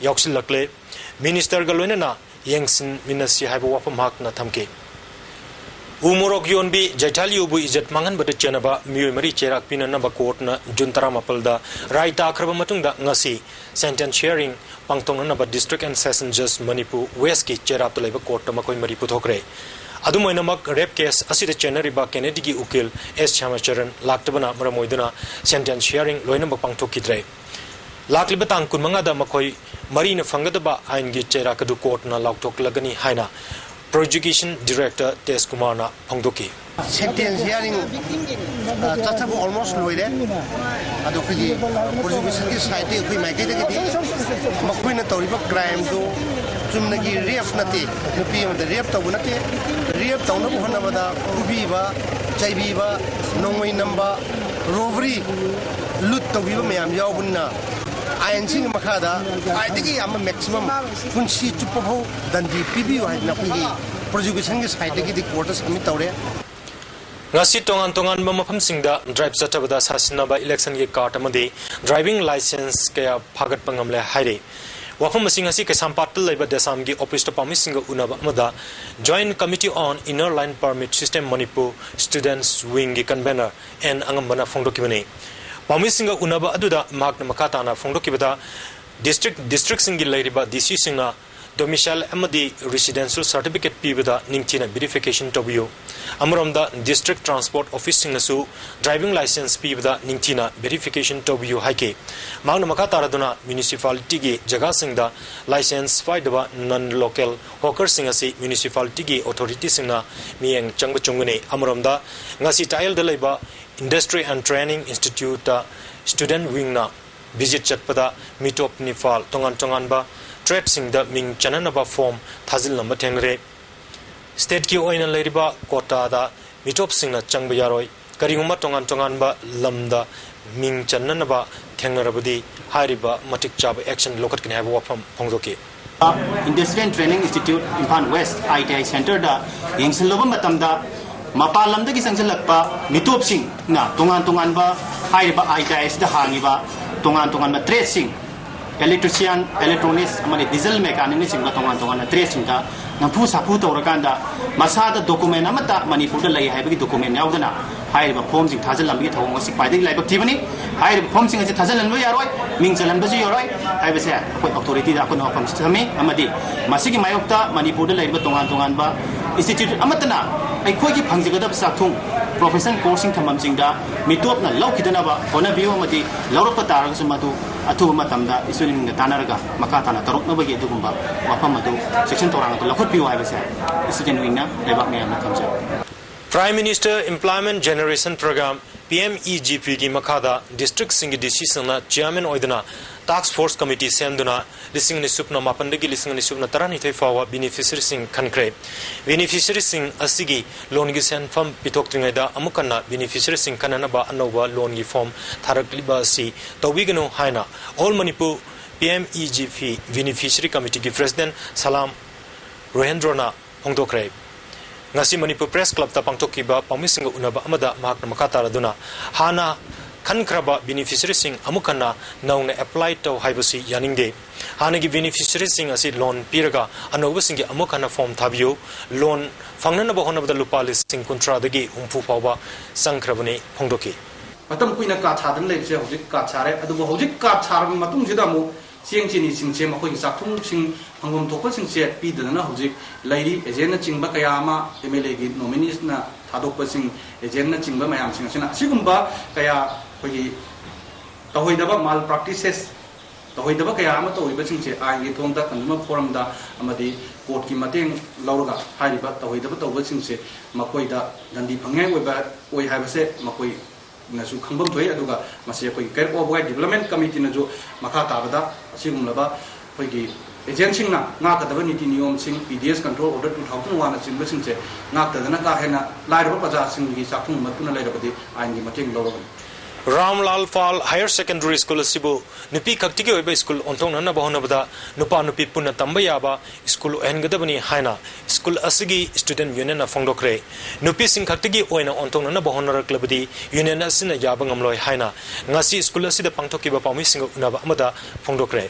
ꯌꯥꯎꯁꯤꯜꯂꯛꯂꯦ꯫ Ministerꯒ ꯂꯣꯏꯅꯅ ꯌꯦꯡꯁꯤꯟꯃꯤꯟꯅꯁꯤ ꯍꯥꯏꯕ ꯋꯥꯐꯝ ꯃꯍꯥꯛꯅ ꯊꯝꯈꯤ꯫ ꯎ ꯃꯣꯔꯣꯛ ꯌꯣꯟꯕꯤ ꯖꯩꯊꯥꯂꯤꯌꯨꯕꯨ ꯏꯖꯠ ꯃꯥꯡꯍꯟꯕꯗ ꯆꯦꯟꯅꯕ ꯃꯤꯑꯣꯏ ꯃꯔꯤ ꯆꯩꯔꯥꯛ ꯄꯤꯅꯅꯕ courtꯅ June ꯇꯔꯥꯃꯥꯄꯜꯗ ꯔꯥꯏ ꯇꯥꯈ꯭ꯔꯕ ꯃꯇꯨꯡꯗ ꯉꯁꯤ sentence hearing ꯄꯥꯡꯊꯣꯛꯅꯅꯕ District and Session Judge Manipur Westꯀꯤ ꯆꯩꯔꯥꯛꯇ ꯂꯩꯕ courtꯇ ꯃꯈꯣꯏ ꯃꯔꯤ ꯄꯨꯊꯣꯛꯈ꯭ꯔꯦ꯫ ꯑꯗꯨꯝ ꯑꯣꯏꯅꯃꯛ, rape case ꯑꯁꯤꯗ ꯆꯦꯟꯅꯔꯤꯕ Kennedyꯒꯤ ꯎꯀꯤꯜ ꯑꯦꯁ ꯁ꯭ꯌꯥꯃꯆꯔꯟ ꯂꯥꯛꯇꯕꯅ ꯃꯔꯝ ꯑꯣꯏꯗꯨꯅ sentence hearing ꯂꯣꯏꯅꯃꯛ ꯄꯥꯡꯊꯣꯛꯈꯤꯗ꯭ꯔꯦ꯫ ꯂꯥꯛꯂꯤꯕ ꯇꯥꯡ ꯀꯨꯟꯃꯉꯥꯗ ꯃꯈꯣꯏ ꯃꯔꯤꯅ ꯐꯪꯒꯗꯕ ꯑꯥꯏꯟꯒꯤ ꯆꯩꯔꯥꯛ ꯑꯗꯨ ꯀꯣꯔꯠꯅ ꯂꯥꯎꯊꯣꯛꯂꯒꯅꯤ ꯍꯥꯏꯅ ꯄ꯭ꯔꯣꯁꯤꯀ꯭ꯌꯨꯁꯟ ꯗꯤꯔꯦꯛꯇꯔ ꯇꯦꯖ ꯀꯨꯃꯥꯔꯅ ꯐꯣꯡꯗꯣꯛꯈꯤ꯫ Sentence hearing, ꯑ, ꯆꯠꯊꯕ almost ꯂꯣꯏꯔꯦ꯫ ꯑꯗꯣ ꯑꯩꯈꯣꯏꯒꯤ, ꯑ, ꯄ꯭ꯔꯣꯁꯤꯀ꯭ꯌꯨꯁꯟꯒꯤ ꯁꯥꯏꯠꯇꯒꯤ ꯑꯩꯈꯣꯏ ꯃꯥꯏꯀꯩꯗꯒꯤꯗꯤ ꯃꯈꯣꯏꯅ ꯇꯧꯔꯤꯕ ꯀ꯭ꯔꯥꯏꯝꯗꯨ ꯆꯨꯝꯅꯒꯤ ꯔꯦꯞ ꯅꯠꯇꯦ, ꯅꯨꯄꯤ ꯑꯃꯗ ꯔꯦꯞ ꯇꯧꯕ ꯅꯠꯇꯦ꯫ ꯔꯦꯞ ꯇꯧꯅꯕ ꯍꯣꯠꯅꯕꯗ ꯐꯨꯕꯤꯕ, ꯆꯩꯕꯤꯕ, ꯅꯣꯡꯃꯩ ꯅꯝꯕ, ꯔꯣꯕꯔꯤ, ꯂꯨꯠ ꯇꯧꯕꯤꯕ ꯃꯌꯥꯝ ꯌꯥꯎꯕꯅꯤꯅ ꯑꯥꯏꯟꯁꯤꯒꯤ ꯃꯈꯥꯗ ꯈ꯭ꯋꯥꯏꯗꯒꯤ ꯌꯥꯝꯕ ꯃꯦꯛꯁꯤꯃꯝ ꯄꯨꯟꯁꯤ ꯆꯨꯞꯄ ꯐꯥꯎ ꯗꯟꯗꯤ ꯄꯤꯕꯤꯌꯨ ꯍꯥꯏꯗꯅ ꯑꯩꯈꯣꯏꯒꯤ ꯄ꯭ꯔꯣꯁꯤꯀ꯭ꯌꯨꯁꯟꯒꯤ ꯁꯥꯏꯠꯇꯒꯤꯗꯤ ꯀꯣꯔꯠꯇ ꯁꯕꯃꯤꯠ ꯇꯧꯔꯦ꯫ ꯉꯁꯤ ꯇꯣꯉꯥꯟ ꯇꯣꯉꯥꯟꯕ ꯃꯐꯝꯁꯤꯡꯗ ꯗ꯭ꯔꯥꯏꯚ ꯆꯠꯊꯕꯗ ꯁꯥꯁꯤꯟꯅꯕ ꯏꯂꯦꯛꯁꯟꯒꯤ ꯀꯥꯔꯗ ꯑꯃꯗꯤ ꯗ꯭ꯔꯥꯏꯚꯤꯡ ꯂꯥꯏꯁꯦꯟꯁ ꯀꯌꯥ ꯐꯥꯒꯠꯄ ꯉꯝꯂꯦ ꯍꯥꯏꯔꯤ꯫ ꯋꯥꯐꯝ ꯑꯁꯤ ꯉꯁꯤ ꯀꯩꯁꯥꯝꯄꯥꯠꯇ ꯂꯩꯕ ꯗꯦꯁꯥꯝꯒꯤ ꯑꯣꯐꯤꯁꯇ ꯄꯥꯎꯃꯤꯁꯤꯡꯒ ꯎꯅꯕ ꯑꯃꯗ Joint Committee on Inner Line Permit System Manipur Students Wingꯒꯤ ꯀꯟꯚꯦꯅꯔ ꯑꯦꯟ ꯑꯉꯝꯕꯅ ꯐꯣꯡꯗꯣꯛꯈꯤꯕꯅꯤ꯫ ꯄꯥꯎꯃꯤꯁꯤꯡꯒ ꯎꯅꯕ ꯑꯗꯨꯗ ꯃꯍꯥꯛꯅ ꯃꯈꯥ ꯇꯥꯅ ꯐꯣꯡꯗꯣꯛꯈꯤꯕꯗ, ꯗꯤꯁꯇ꯭ꯔꯤꯛ, ꯗꯤꯁꯇ꯭ꯔꯤꯛꯁꯤꯡꯒꯤ ꯂꯩꯔꯤꯕ ꯗꯤ ꯁꯤꯁꯤꯡꯅ ꯗꯣꯃꯤꯁꯥꯏꯜ ꯑꯃꯗꯤ ꯔꯤꯁꯤꯗꯦꯟꯁꯤꯌꯦꯜ ꯁꯥꯔꯇꯤꯐꯤꯀꯦꯠ ꯄꯤꯕꯗ ꯅꯤꯡꯊꯤꯅ ꯚꯦꯔꯤꯐꯤꯀꯦꯁꯟ ꯇꯧꯕꯤꯌꯨ꯫ ꯑꯃꯔꯣꯝꯗ, ꯗꯤꯁꯇ꯭ꯔꯤꯛ ꯇ꯭ꯔꯥꯟꯁꯄꯣꯔꯠ ꯑꯣꯐꯤꯁꯁꯤꯡꯅꯁꯨ ꯗ꯭ꯔꯥꯏꯚꯤꯡ ꯂꯥꯏꯁꯦꯟꯁ ꯄꯤꯕꯗ ꯅꯤꯡꯊꯤꯅ ꯚꯦꯔꯤꯐꯤꯀꯦꯁꯟ ꯇꯧꯕꯤꯌꯨ ꯍꯥꯏꯈꯤ꯫ ꯃꯍꯥꯛꯅ ꯃꯈꯥ ꯇꯥꯔꯗꯨꯅ ꯃ꯭ꯌꯨꯅꯤꯁꯤꯄꯥꯂꯤꯇꯤꯒꯤ ꯖꯒꯥꯁꯤꯡꯗ ꯂꯥꯏꯁꯦꯟꯁ ꯄꯥꯏꯗꯕ ꯅꯟ ꯂꯣꯀꯦꯜ ꯍꯣꯀꯔꯁꯤꯡ ꯑꯁꯤ ꯃ꯭ꯌꯨꯅꯤꯁꯤꯄꯥꯂꯤꯇꯤꯒꯤ ꯑꯣꯊꯣꯔꯤꯇꯤꯁꯤꯡꯅ ꯃꯤꯠꯌꯦꯡ ꯆꯪꯕ ꯆꯨꯝꯒꯅꯤ꯫ ꯑꯃꯔꯣꯝꯗ, ꯉꯁꯤ ꯇꯥꯛꯌꯦꯜꯗ ꯂꯩꯕ Industry and Training Instituteꯇ ꯁ꯭ꯇꯨꯗꯦꯟꯠ ꯋꯤꯡꯅ ꯚꯤꯖꯤꯠ ꯆꯠꯄꯗ ꯃꯤꯇꯣꯞ ꯅꯤꯄꯥꯜ ꯇꯣꯉꯥꯟ ꯇꯣꯉꯥꯟꯕ ꯇ꯭ꯔꯦꯗꯁꯤꯡꯗ ꯃꯤꯡ ꯆꯟꯅꯅꯕ ꯐꯣꯔꯝ ꯊꯥꯖꯤꯜꯂꯝꯕ ꯊꯦꯡꯅꯔꯦ꯫ ꯁ꯭ꯇꯦꯠꯀꯤ ꯑꯣꯏꯅ ꯂꯩꯔꯤꯕ ꯀꯣꯇꯥꯗ ꯃꯤꯇꯣꯞꯁꯤꯡꯅ ꯆꯪꯕ ꯌꯥꯔꯣꯏ꯫ ꯀꯔꯤꯒꯨꯝꯕ ꯇꯣꯉꯥꯟ ꯇꯣꯉꯥꯟꯕ ꯂꯝꯗ ꯃꯤꯡ ꯆꯟꯅꯅꯕ ꯊꯦꯡꯅꯔꯕꯗꯤ ꯍꯥꯏꯔꯤꯕ ꯃꯇꯤꯛ ꯆꯥꯕ ꯑꯦꯛꯁꯟ ꯂꯧꯈꯠꯀꯅꯤ ꯍꯥꯏꯕ ꯋꯥꯐꯝ ꯐꯣꯡꯗꯣꯛꯈꯤ꯫ Industrial Training Institute Imphal west, I T I ꯁꯦꯟꯇꯔꯗ ꯌꯦꯡꯁꯤꯜꯂꯨꯕ ꯃꯇꯝꯗ, ꯃꯄꯥꯟ ꯂꯝꯗꯒꯤ ꯆꯪꯁꯤꯜꯂꯛꯄ ꯃꯤꯇꯣꯞꯁꯤꯡꯅ ꯇꯣꯉꯥꯟ ꯇꯣꯉꯥꯟꯕ, ꯍꯥꯏꯔꯤꯕ ꯑꯥꯏ ꯇꯤ ꯑꯥꯏ ꯑꯁꯤꯗ ꯍꯥꯡꯉꯤꯕ ꯇꯣꯉꯥꯟ ꯇꯣꯉꯥꯟꯕ ꯇ꯭ꯔꯦꯗꯁꯤꯡ, electrician, electronics ꯑꯃꯗꯤ diesel mechanicꯅꯆꯤꯡꯕ ꯇꯣꯉꯥꯟ ꯇꯣꯉꯥꯟꯕ ꯇ꯭ꯔꯦꯗꯁꯤꯡꯗ ꯅꯝꯐꯨ ꯁꯥꯐꯨ ꯇꯧꯔꯀꯥꯟꯗ, ꯃꯁꯥꯗ ꯗꯣꯀꯨꯃꯦꯟ ꯑꯃꯠꯇ ꯃꯅꯤꯄꯨꯔꯗ ꯂꯩ ꯍꯥꯏꯕꯒꯤ ꯗꯣꯀꯨꯃꯦꯟ ꯌꯥꯎꯗꯅ, ꯍꯥꯏꯔꯤꯕ ꯐꯣꯔꯝꯁꯤꯡ ꯊꯥꯖꯤꯜꯂꯝꯕꯒꯤ ꯊꯧꯑꯣꯡ ꯑꯁꯤ ꯈ꯭ꯋꯥꯏꯗꯒꯤ ꯂꯥꯏꯕꯛ ꯊꯤꯕꯅꯤ꯫ ꯍꯥꯏꯔꯤꯕ ꯐꯣꯔꯝꯁꯤꯡ ꯑꯁꯤ ꯊꯥꯖꯤꯜꯍꯟꯕ ꯌꯥꯔꯣꯏ, ꯃꯤꯡ ꯆꯜꯍꯟꯕꯁꯨ ꯌꯥꯔꯣꯏ ꯍꯥꯏꯕꯁꯦ ꯑꯩꯈꯣꯏ ꯑꯣꯊꯣꯔꯤꯇꯤꯗ ꯑꯩꯈꯣꯏꯅ ꯋꯥꯐꯝꯁꯤ ꯊꯝꯃꯤ꯫ ꯑꯃꯗꯤ ꯃꯁꯤꯒꯤ ꯃꯥꯌꯣꯛꯇ ꯃꯅꯤꯄꯨꯔꯗ ꯂꯩꯔꯤꯕ ꯇꯣꯉꯥꯟ ꯇꯣꯉꯥꯟꯕ institute ꯑꯃꯠꯇꯅ ꯑꯩꯈꯣꯏꯒꯤ ꯐꯪꯖꯒꯗꯕ ꯆꯥꯛꯊꯨꯡ, professional courseꯁꯤꯡ ꯊꯝꯐꯝꯁꯤꯡꯗ ꯃꯤꯇꯣꯞꯅ ꯂꯧꯈꯤꯗꯅꯕ ꯍꯣꯠꯅꯕꯤꯌꯨ, ꯑꯃꯗꯤ ꯂꯧꯔꯛꯄ ꯇꯥꯔꯒꯁꯨ ꯃꯗꯨ ꯑꯊꯨꯕ ꯃꯇꯝꯗ ꯏꯁꯇꯨꯗꯦꯟꯁꯤꯡꯒ ꯇꯥꯟꯅꯔꯒ ꯃꯈꯥ ꯇꯥꯅ ꯇꯧꯔꯛꯅꯕꯒꯤ ꯑꯗꯨꯒꯨꯝꯕ ꯋꯥꯐꯝ ꯑꯗꯨ ꯆꯦꯛꯁꯤꯟ ꯊꯧꯔꯥꯡ ꯑꯗꯨ ꯂꯧꯈꯠꯄꯤꯌꯨ ꯍꯥꯏꯕꯁꯦ ꯏꯁꯇꯨꯗꯦꯟ ꯋꯤꯡꯅ ꯂꯩꯕꯥꯛ ꯃꯌꯥꯝꯗ ꯊꯝꯖꯔꯤ꯫ Prime Minister Employment Generation Program, P M E G P ꯒꯤ ꯃꯈꯥꯗ ꯗꯤꯁꯇ꯭ꯔꯤꯛꯁꯤꯡꯒꯤ ꯗꯤ ꯁꯤꯁꯤꯡꯅ ꯆꯤꯌꯥꯔꯃꯦꯟ ꯑꯣꯏꯗꯨꯅ ꯇꯥꯛꯁ ꯐꯣꯔꯁ ꯀꯃꯤꯇꯤ ꯁꯦꯝꯗꯨꯅ ꯂꯤꯁꯤꯡ ꯑꯅꯤ ꯁꯨꯞꯅ ꯃꯥꯄꯟꯗꯒꯤ ꯂꯤꯁꯤꯡ ꯑꯅꯤ ꯁꯨꯞꯅ ꯇꯔꯥꯅꯤꯊꯣꯏ ꯐꯥꯎꯕ ꯕꯦꯅꯤꯐꯤꯁꯔꯤꯁꯤꯡ ꯈꯟꯈ꯭ꯔꯦ꯫ ꯕꯦꯅꯤꯐꯤꯁꯔꯤꯁꯤꯡ ꯑꯁꯤꯒꯤ ꯂꯣꯟꯒꯤ ꯁꯦꯟꯐꯝ ꯄꯤꯊꯣꯛꯇ꯭ꯔꯤꯉꯩꯗ ꯑꯃꯨꯛ ꯍꯟꯅ ꯕꯦꯅꯤꯐꯤꯁꯔꯤꯁꯤꯡ ꯈꯟꯅꯅꯕ ꯑꯅꯧꯕ ꯂꯣꯟꯒꯤ ꯐꯣꯔꯝ ꯊꯥꯔꯛꯂꯤꯕ ꯑꯁꯤ ꯇꯧꯕꯤꯒꯅꯨ ꯍꯥꯏꯅ All Manipur P M E G P Beneficiary Committeeꯒꯤ ꯄ꯭ꯔꯦꯁꯤꯗꯦꯟ ꯁꯂꯥꯝ ꯔꯣꯍꯦꯟꯗ꯭ꯔꯣꯅ ꯐꯣꯡꯗꯣꯛꯈ꯭ꯔꯦ꯫ ꯉꯁꯤ ꯃꯅꯤꯄꯨꯔ ꯄ꯭ꯔꯦꯁ ꯀ꯭ꯂꯕꯇ ꯄꯥꯡꯊꯣꯛꯈꯤꯕ ꯄꯥꯎꯃꯤꯁꯤꯡꯒ ꯎꯅꯕ ꯑꯃꯗ ꯃꯍꯥꯛꯅ ꯃꯈꯥ ꯇꯥꯔꯗꯨꯅ, ꯍꯥꯟꯅ ꯈꯟꯈ꯭ꯔꯕ ꯕꯦꯅꯤꯐꯤꯁꯔꯤꯁꯤꯡ ꯑꯃꯨꯛ ꯍꯟꯅ ꯅꯧꯅ ꯑꯦꯄ꯭ꯂꯥꯏ ꯇꯧ ꯍꯥꯏꯕꯁꯤ ꯌꯥꯅꯤꯡꯗꯦ꯫ ꯍꯥꯟꯅꯒꯤ ꯕꯦꯅꯤꯐꯤꯁꯔꯤꯁꯤꯡ ꯑꯁꯤ ꯂꯣꯟ ꯄꯤꯔꯒ ꯑꯅꯧꯕꯁꯤꯡꯒꯤ ꯑꯃꯨꯛ ꯍꯟꯅ ꯐꯣꯔꯝ ꯊꯥꯕꯤꯌꯨ꯫ ꯂꯣꯟ ꯐꯪꯅꯅꯕ ꯍꯣꯠꯅꯕꯗ ꯂꯨꯄꯥ ꯂꯤꯁꯤꯡ ꯀꯨꯟꯊ꯭ꯔꯥꯗꯒꯤ ꯍꯨꯝꯐꯨ ꯐꯥꯎꯕ ꯆꯪꯈ꯭ꯔꯕꯅꯤ ꯐꯣꯡꯗꯣꯛꯈꯤ꯫ ꯃꯇꯝ ꯀꯨꯏꯅ ꯀꯥꯠ ꯁꯥꯗꯅ ꯂꯩꯕꯁꯦ ꯍꯧꯖꯤꯛ ꯀꯥꯠ ꯁꯥꯔꯦ꯫ ꯑꯗꯨꯕꯨ ꯍꯧꯖꯤꯛ ꯀꯥꯠ ꯁꯥꯔꯕ ꯃꯇꯨꯡꯁꯤꯗ ꯑꯃꯨꯛ ꯆꯦꯡ ꯆꯤꯅꯤꯁꯤꯡꯁꯦ ꯃꯈꯣꯏꯒꯤ ꯆꯥꯛꯊꯨꯝꯁꯤꯡ ꯐꯪꯐꯝ ꯊꯣꯛꯄꯁꯤꯡꯁꯦ ꯄꯤꯗꯗꯅ ꯍꯧꯖꯤꯛ ꯂꯩꯔꯤ꯫ ꯑꯦꯖꯦꯟꯅꯆꯤꯡꯕ ꯀꯌꯥ ꯑꯃ, ꯑꯦꯝ ꯑꯦꯜ ꯑꯦꯒꯤ ꯅꯣꯃꯤꯅꯤꯁꯅ ꯊꯥꯗꯣꯛꯄꯁꯤꯡ, ꯑꯦꯖꯦꯟꯅꯆꯤꯡꯕ ꯃꯌꯥꯝꯁꯤꯡ ꯑꯁꯤꯅ ꯑꯁꯤꯒꯨꯝꯕ ꯀꯌꯥ ꯑꯩꯈꯣꯏꯒꯤ ꯇꯧꯍꯩꯗꯕ ꯃꯥꯜ ꯄ꯭ꯔꯥꯛꯇꯤꯁꯦꯁ, ꯇꯧꯍꯩꯗꯕ ꯀꯌꯥ ꯑꯃ ꯇꯧꯔꯤꯕꯁꯤꯡꯁꯦ ꯑꯥꯏꯟꯒꯤ ꯊꯣꯡꯗ ꯀꯟꯖꯨꯃꯔ ꯐꯣꯔꯝꯗ ꯑꯃꯗꯤ ꯀꯣꯔꯠꯀꯤ ꯃꯇꯦꯡ ꯂꯧꯔꯒ ꯍꯥꯏꯔꯤꯕ ꯇꯧꯍꯩꯗꯕ ꯇꯧꯕꯁꯤꯡꯁꯦ ꯃꯈꯣꯏꯗ ꯗꯟꯗꯤ ꯐꯪꯅꯤꯡꯉꯥꯏ ꯑꯣꯏꯕ, ꯑꯣꯏ ꯍꯥꯏꯕꯁꯦ ꯃꯈꯣꯏꯅꯁꯨ ꯈꯪꯐꯝ ꯊꯣꯛꯏ꯫ ꯑꯗꯨꯒ ꯃꯁꯤ ꯑꯩꯈꯣꯏꯒꯤ ꯀꯩꯔꯛ ꯑꯣꯕꯒꯥꯏ ꯗꯤꯕꯂꯞꯃꯦꯟ ꯀꯃꯤꯇꯤꯅꯁꯨ ꯃꯈꯥ ꯇꯥꯕꯗ ꯑꯁꯤꯒꯨꯝꯂꯕ ꯑꯩꯈꯣꯏꯒꯤ ꯑꯦꯖꯦꯟꯁꯤꯡꯅ ꯉꯥꯛꯀꯗꯕ ꯅꯤꯇꯤ ꯅꯤꯌꯣꯝꯁꯤꯡ, P D S control order two thousand ꯋꯥꯟꯅꯆꯤꯡꯕꯁꯤꯡꯁꯦ ꯉꯥꯛꯇꯗꯅ ꯀꯥ ꯍꯦꯟꯅ ꯂꯥꯏꯔꯕ ꯄ꯭ꯔꯖꯥꯁꯤꯡꯒꯤ ꯆꯥꯛꯊꯨꯡ ꯃꯠꯇꯨꯅ ꯂꯩꯔꯕꯗꯤ ꯑꯥꯏꯟꯒꯤ ꯃꯇꯦꯡ ꯂꯧꯔꯒꯅꯤ꯫ Ramlal Paul higher secondary school ꯑꯁꯤꯕꯨ ꯅꯨꯄꯤ ꯈꯛꯇꯒꯤ ꯑꯣꯏꯕ ꯁ꯭ꯀꯨꯜ ꯑꯣꯟꯊꯣꯛꯅꯅꯕ ꯍꯣꯠꯅꯕꯗ ꯅꯨꯄꯥ ꯅꯨꯄꯤ ꯄꯨꯟꯅ ꯇꯝꯕ ꯌꯥꯕ ꯁ꯭ꯀꯨꯜ ꯑꯣꯏꯍꯟꯒꯗꯕꯅꯤ ꯍꯥꯏꯅ ꯁ꯭ꯀꯨꯜ ꯑꯁꯤꯒꯤ ꯁ꯭ꯇꯨꯗꯦꯟꯠ ꯌꯨꯅꯤꯌꯟꯅ ꯐꯣꯡꯗꯣꯛꯈ꯭ꯔꯦ꯫ ꯅꯨꯄꯤꯁꯤꯡ ꯈꯛꯇꯒꯤ ꯑꯣꯏꯅ ꯑꯣꯟꯊꯣꯛꯅꯅꯕ ꯍꯣꯠꯅꯔꯛꯂꯕꯗꯤ ꯌꯨꯅꯤꯌꯟ ꯑꯁꯤꯅ ꯌꯥꯕ ꯉꯝꯂꯣꯏ ꯍꯥꯏꯅ ꯉꯁꯤ ꯁ꯭ꯀꯨꯜ ꯑꯁꯤꯗ ꯄꯥꯡꯊꯣꯛꯈꯤꯕ ꯄꯥꯎꯃꯤꯁꯤꯡꯒ ꯎꯅꯕ ꯑꯃꯗ ꯐꯣꯡꯗꯣꯛꯈ꯭ꯔꯦ꯫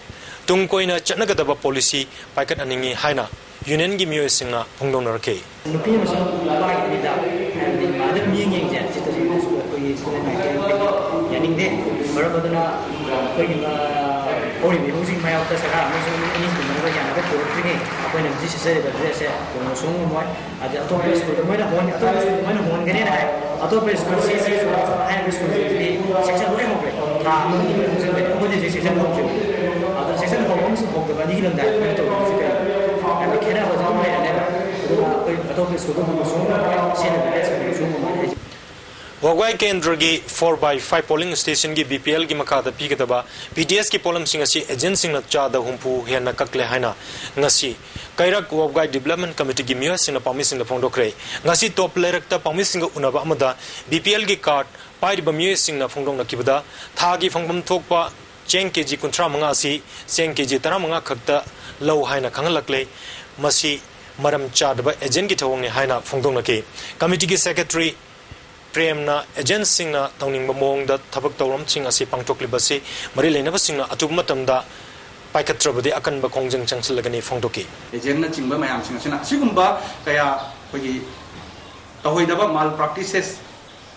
ꯇꯨꯡ ꯀꯣꯏꯅ ꯆꯠꯅꯒꯗꯕ ꯄꯣꯂꯤꯁꯤ ꯄꯥꯏꯈꯠꯍꯟꯅꯤꯡꯏ ꯍꯥꯏꯅ ꯌꯨꯅꯤꯌꯟꯒꯤ ꯃꯤꯑꯣꯏꯁꯤꯡꯅ ꯐꯣꯡꯗꯣꯛꯅꯔꯛꯈꯤ꯫ ꯅꯨꯄꯤ ꯑꯃꯁꯨꯡ ꯅꯨꯄꯥꯒꯤ ꯑꯅꯤꯗ, ꯍꯥꯏꯕꯗꯤ ꯃꯥꯗꯔ ꯃꯤ ꯌꯦꯡꯁꯦ, ꯁꯤꯗꯁꯨ ꯑꯩꯈꯣꯏꯒꯤ ꯁ꯭ꯇꯨꯗꯦꯟꯠ ꯃꯥꯏꯀꯩꯗꯒꯤ ꯌꯥꯅꯤꯡꯗꯦ꯫ ꯃꯔꯝ ꯑꯗꯨꯅ ꯑꯩꯈꯣꯏꯒꯤ, ꯑ, ꯍꯧꯔꯤꯕ ꯏꯍꯧꯁꯤꯡ ꯃꯥꯌꯣꯛꯇ ꯁꯔꯀꯥꯔ ꯑꯃꯁꯨꯡ ꯑꯅꯤꯁꯤꯒꯤ ꯃꯔꯛꯇ ꯌꯥꯅꯕ ꯄꯨꯔꯛꯇ꯭ꯔꯤ꯫ ꯑꯩꯈꯣꯏꯅ ꯍꯧꯖꯤꯛ ꯁꯦꯠꯆꯔꯤꯕ ꯗ꯭ꯔꯦꯁꯁꯦ ꯍꯣꯡꯕ ꯁꯨꯡꯉꯝ ꯉꯝꯃꯣꯏ꯫ ꯑꯗ ꯑꯇꯣꯞꯄ ꯁ꯭ꯀꯨꯜꯗ ꯃꯣꯏꯅ ꯍꯣꯡ-, ꯑꯇꯣꯞꯄ ꯁ꯭ꯀꯨꯜꯗ ꯃꯣꯏꯅ ꯍꯣꯡꯒꯅꯦꯅ ꯍꯥꯏ꯫ ꯑꯇꯣꯞꯄ ꯁ꯭ꯀꯨꯜꯁꯤ, ꯁꯤ ꯁ꯭ꯀꯨꯜ ꯍꯥꯏꯔꯤꯕ ꯁ꯭ꯀꯨꯜꯁꯤꯡꯁꯤꯗꯤ ꯁꯦꯛꯁꯟ ꯂꯣꯏ ꯍꯧꯈ꯭ꯔꯦ꯫ ꯊꯥ ꯑꯃꯅꯤ ꯍꯧꯖꯤꯟꯈ꯭ꯔꯦ꯫ ꯑꯩꯈꯣꯏꯗꯤ ꯍꯧꯖꯤꯛ ꯁꯦꯛꯁꯟ ꯍꯧꯗ꯭ꯔꯤꯕ꯫ ꯑꯗ ꯁꯦꯛꯁꯟ ꯍꯧꯕ ꯑꯃꯁꯨꯡ ꯍꯧꯗꯕ ꯑꯅꯤꯒꯤ ꯂꯝꯗꯥꯏꯗ ꯑꯩꯈꯣꯏꯅ ꯇꯧꯔꯤꯕꯁꯤ ꯀꯔꯤꯅꯣ? ꯍꯥꯏꯕꯗꯤ ꯈꯦꯠꯅꯕꯁꯦ ꯑꯗꯨꯝ ꯂꯩꯔꯅꯦꯕ꯫ ꯑꯗꯨꯒ ꯑꯩꯈꯣꯏ ꯑꯇꯣꯞꯄ ꯁ꯭ꯀꯨꯜꯗ ꯍꯣꯡꯕ ꯁꯨꯡꯉꯝ ꯉꯝꯃꯣꯏ꯫ ꯁꯦꯠꯅꯕ ꯗ꯭ꯔꯦꯁ ꯍꯣꯡꯕ ꯁꯨꯡꯉꯝ ꯉꯝꯃꯣꯏ꯫ ꯋꯥꯕꯒꯥꯏ ꯀꯦꯟꯗ꯭ꯔꯒꯤ four by five polling stationꯒꯤ BPLꯒꯤ ꯃꯈꯥꯗ ꯄꯤꯒꯗꯕ PDSꯀꯤ ꯄꯣꯠꯂꯝꯁꯤꯡ ꯑꯁꯤ agentꯁꯤꯡꯅ ꯆꯥꯗ ꯍꯨꯝꯐꯨ ꯍꯦꯟꯅ ꯀꯛꯂꯦ ꯍꯥꯏꯅ ꯉꯁꯤ ꯀꯩꯔꯛ ꯋꯥꯕꯒꯥꯏ Development Committeeꯒꯤ ꯃꯤꯑꯣꯏꯁꯤꯡꯅ ꯄꯥꯎꯃꯤꯁꯤꯡꯗ ꯐꯣꯡꯗꯣꯛꯈ꯭ꯔꯦ꯫ ꯉꯁꯤ ꯇꯣꯞ ꯂꯩꯔꯛꯇ ꯄꯥꯎꯃꯤꯁꯤꯡꯒ ꯎꯅꯕ ꯑꯃꯗ BPLꯒꯤ card ꯄꯥꯏꯔꯤꯕ ꯃꯤꯑꯣꯏꯁꯤꯡꯅ ꯐꯣꯡꯗꯣꯛꯅꯈꯤꯕꯗ, ꯊꯥꯒꯤ ꯐꯪꯐꯝ ꯊꯣꯛꯄ ꯆꯦꯡ KG ꯀꯨꯟꯊ꯭ꯔꯥ ꯃꯉꯥ ꯑꯁꯤ ꯆꯦꯡ KG ꯇꯔꯥꯃꯉꯥ ꯈꯛꯇ ꯂꯧ ꯍꯥꯏꯅ ꯈꯪꯍꯜꯂꯛꯂꯦ꯫ ꯃꯁꯤ ꯃꯔꯝ ꯆꯥꯗꯕ agentꯀꯤ ꯊꯧꯑꯣꯡꯅꯤ ꯍꯥꯏꯅ ꯐꯣꯡꯗꯣꯛꯅꯈꯤ꯫ Committeeꯒꯤ secretary ꯄ꯭ꯔꯦꯝꯅ agentꯁꯤꯡꯅ ꯇꯧꯅꯤꯡꯕ ꯃꯑꯣꯡꯗ ꯊꯕꯛ ꯊꯧꯔꯝꯁꯤꯡ ꯑꯁꯤ ꯄꯥꯡꯊꯣꯛꯂꯤꯕꯁꯤ ꯃꯔꯤ ꯂꯩꯅꯕꯁꯤꯡꯅ ꯑꯊꯨꯕ ꯃꯇꯝꯗ ꯄꯥꯏꯈꯠꯇ꯭ꯔꯕꯗꯤ ꯑꯀꯟꯕ ꯈꯣꯡꯖꯪ ꯆꯪꯁꯤꯜꯂꯒꯅꯤ ꯐꯣꯡꯗꯣꯛꯈꯤ꯫ Agentꯅꯆꯤꯡꯕ ꯃꯌꯥꯝꯁꯤꯡ ꯑꯁꯤꯅ ꯑꯁꯤꯒꯨꯝꯕ ꯀꯌꯥ ꯑꯩꯈꯣꯏꯒꯤ ꯇꯧꯍꯩꯗꯕ malpractices,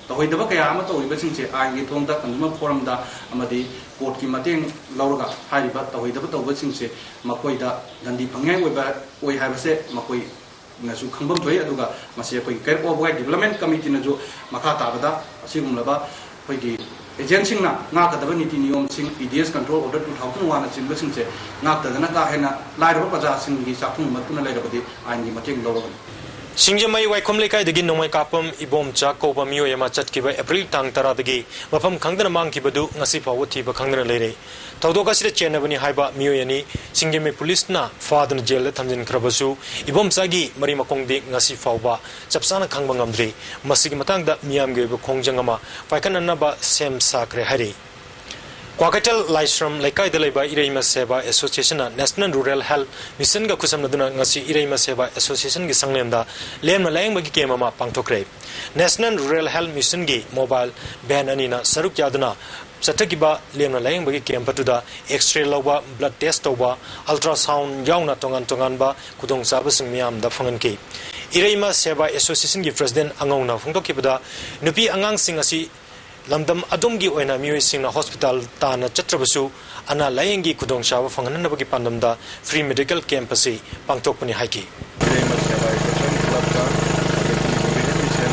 ꯇꯧꯍꯩꯗꯕ ꯀꯌꯥ ꯑꯃ ꯇꯧꯔꯤꯕꯁꯤꯡꯁꯦ ꯑꯥꯏꯟꯒꯤ ꯊꯣꯡꯗ consumer forumꯗ ꯑꯃꯗꯤ courtꯀꯤ ꯃꯇꯦꯡ ꯂꯧꯔꯒ ꯍꯥꯏꯔꯤꯕ ꯇꯧꯍꯩꯗꯕ ꯇꯧꯕꯁꯤꯡꯁꯦ ꯃꯈꯣꯏꯗ ꯗꯟꯗꯤ ꯐꯪꯅꯤꯡꯉꯥꯏ ꯑꯣꯏꯕ, ꯑꯣꯏ ꯍꯥꯏꯕꯁꯦ ꯃꯈꯣꯏꯅꯁꯨ ꯈꯪꯐꯝ ꯊꯣꯛꯏ꯫ ꯑꯗꯨꯒ ꯃꯁꯤ ꯑꯩꯈꯣꯏꯒꯤ ꯀꯩꯔꯛ ꯋꯥꯕꯒꯥꯏ Development Committeeꯅꯁꯨ ꯃꯈꯥ ꯇꯥꯕꯗ ꯑꯁꯤꯒꯨꯝꯂꯕ ꯑꯩꯈꯣꯏꯒꯤ agentꯁꯤꯡꯅ ꯉꯥꯛꯀꯗꯕ ꯅꯤꯇꯤ ꯅꯤꯌꯣꯝꯁꯤꯡ, PDS control order two thousand one ꯅꯆꯤꯡꯕꯁꯤꯡꯁꯦ ꯉꯥꯛꯇꯗꯅ ꯀꯥ ꯍꯦꯟꯅ ꯂꯥꯏꯔꯕ ꯄ꯭ꯔꯖꯥꯁꯤꯡꯒꯤ ꯆꯥꯛꯊꯨꯡ ꯃꯠꯇꯨꯅ ꯂꯩꯔꯕꯗꯤ ꯑꯥꯏꯟꯒꯤ ꯃꯇꯦꯡ ꯂꯧꯔꯒꯅꯤ꯫ ꯁꯤꯡꯖꯃꯩ ꯋꯥꯏꯈꯣꯝ ꯂꯩꯀꯥꯏꯗꯒꯤ ꯅꯣꯡꯃꯩ ꯀꯥꯞꯄꯝ ꯏꯕꯣꯝꯆꯥ ꯀꯧꯕ ꯃꯤꯑꯣꯏ ꯑꯃ ꯆꯠꯈꯤꯕ April ꯇꯥꯡ ꯇꯔꯥꯗꯒꯤ ꯃꯐꯝ ꯈꯪꯗꯅ ꯃꯥꯡꯈꯤꯕꯗꯨ ꯉꯁꯤ ꯐꯥꯎꯕ ꯊꯤꯕ ꯈꯪꯗꯅ ꯂꯩꯔꯦ꯫ ꯊꯧꯗꯣꯛ ꯑꯁꯤꯗ ꯆꯦꯟꯅꯕꯅꯤ ꯍꯥꯏꯕ ꯃꯤꯑꯣꯏ ꯑꯅꯤ ꯁꯤꯡꯖꯃꯩ ꯄꯨꯂꯤꯁꯅ ꯐꯥꯗꯨꯅ ꯖꯦꯜꯗ ꯊꯝꯖꯤꯟꯈ꯭ꯔꯕꯁꯨ, ꯏꯕꯣꯝꯆꯥꯒꯤ ꯃꯔꯤ ꯃꯈꯣꯡꯗꯤ ꯉꯁꯤ ꯐꯥꯎꯕ ꯆꯞ ꯆꯥꯅ ꯈꯪꯕ ꯉꯝꯗ꯭ꯔꯤ꯫ ꯃꯁꯤꯒꯤ ꯃꯇꯥꯡꯗ ꯃꯤꯌꯥꯝꯒꯤ ꯑꯣꯏꯕ ꯈꯣꯡꯖꯪ ꯑꯃ ꯄꯥꯏꯈꯠꯅꯅꯕ ꯁꯦꯝ ꯁꯥꯈ꯭ꯔꯦ ꯍꯥꯏꯔꯤ꯫ ꯀ꯭ꯋꯥꯀꯩꯊꯦꯜ ꯂꯥꯏꯁ꯭ꯔꯝ ꯂꯩꯀꯥꯏꯗ ꯂꯩꯕ ꯏꯔꯩꯃ ꯁꯦꯕꯥ Associationꯅ National Rural Health Missionꯒ ꯈꯨꯠꯁꯝꯅꯗꯨꯅ ꯉꯁꯤ ꯏꯔꯩꯃ ꯁꯦꯕꯥ Associationꯒꯤ ꯁꯪꯂꯦꯟꯗ ꯂꯦꯝꯅ ꯂꯥꯌꯦꯡꯕꯒꯤ camp ꯑꯃ ꯄꯥꯡꯊꯣꯛꯈ꯭ꯔꯦ꯫ National Rural Health Missionꯒꯤ mobile van ꯑꯅꯤꯅ ꯁꯔꯨꯛ ꯌꯥꯗꯨꯅ ꯆꯠꯊꯈꯤꯕ ꯂꯦꯝꯅ ꯂꯥꯌꯦꯡꯕꯒꯤ camp ꯑꯗꯨꯗ X-ray ꯂꯧꯕ, blood test ꯇꯧꯕ, ultrasound ꯌꯥꯎꯅ ꯇꯣꯉꯥꯟ ꯇꯣꯉꯥꯟꯕ ꯈꯨꯗꯣꯡꯆꯥꯕꯁꯤꯡ ꯃꯤꯌꯥꯝꯗ ꯐꯪꯍꯟꯈꯤ꯫ ꯏꯔꯩꯃ ꯁꯦꯕꯥ Associationꯒꯤ President ꯑꯉꯧꯅ ꯐꯣꯡꯗꯣꯛꯈꯤꯕꯗ, ꯅꯨꯄꯤ ꯑꯉꯥꯡꯁꯤꯡ ꯑꯁꯤ ꯂꯝꯗꯝ ꯑꯗꯨꯝꯒꯤ ꯑꯣꯏꯅ ꯃꯤꯑꯣꯏꯁꯤꯡꯅ hospital ꯇꯥꯟꯅ ꯆꯠꯇ꯭ꯔꯕꯁꯨ, ꯑꯅꯥ ꯂꯥꯌꯦꯡꯒꯤ ꯈꯨꯗꯣꯡꯆꯥꯕ ꯐꯪꯍꯟꯅꯕꯒꯤ ꯄꯥꯟꯗꯝꯗ free medical camp ꯑꯁꯤ ꯄꯥꯡꯊꯣꯛꯄꯅꯤ ꯍꯥꯏꯈꯤ꯫ ꯏꯔꯩꯃ ꯁꯦꯕꯥ ꯏꯟꯇꯔꯅꯦꯁꯅꯦꯜ ꯀ꯭ꯂꯕꯀ ꯑꯗꯒꯤ ꯔꯤꯍꯦꯕꯤꯂꯤꯇꯦꯁꯟ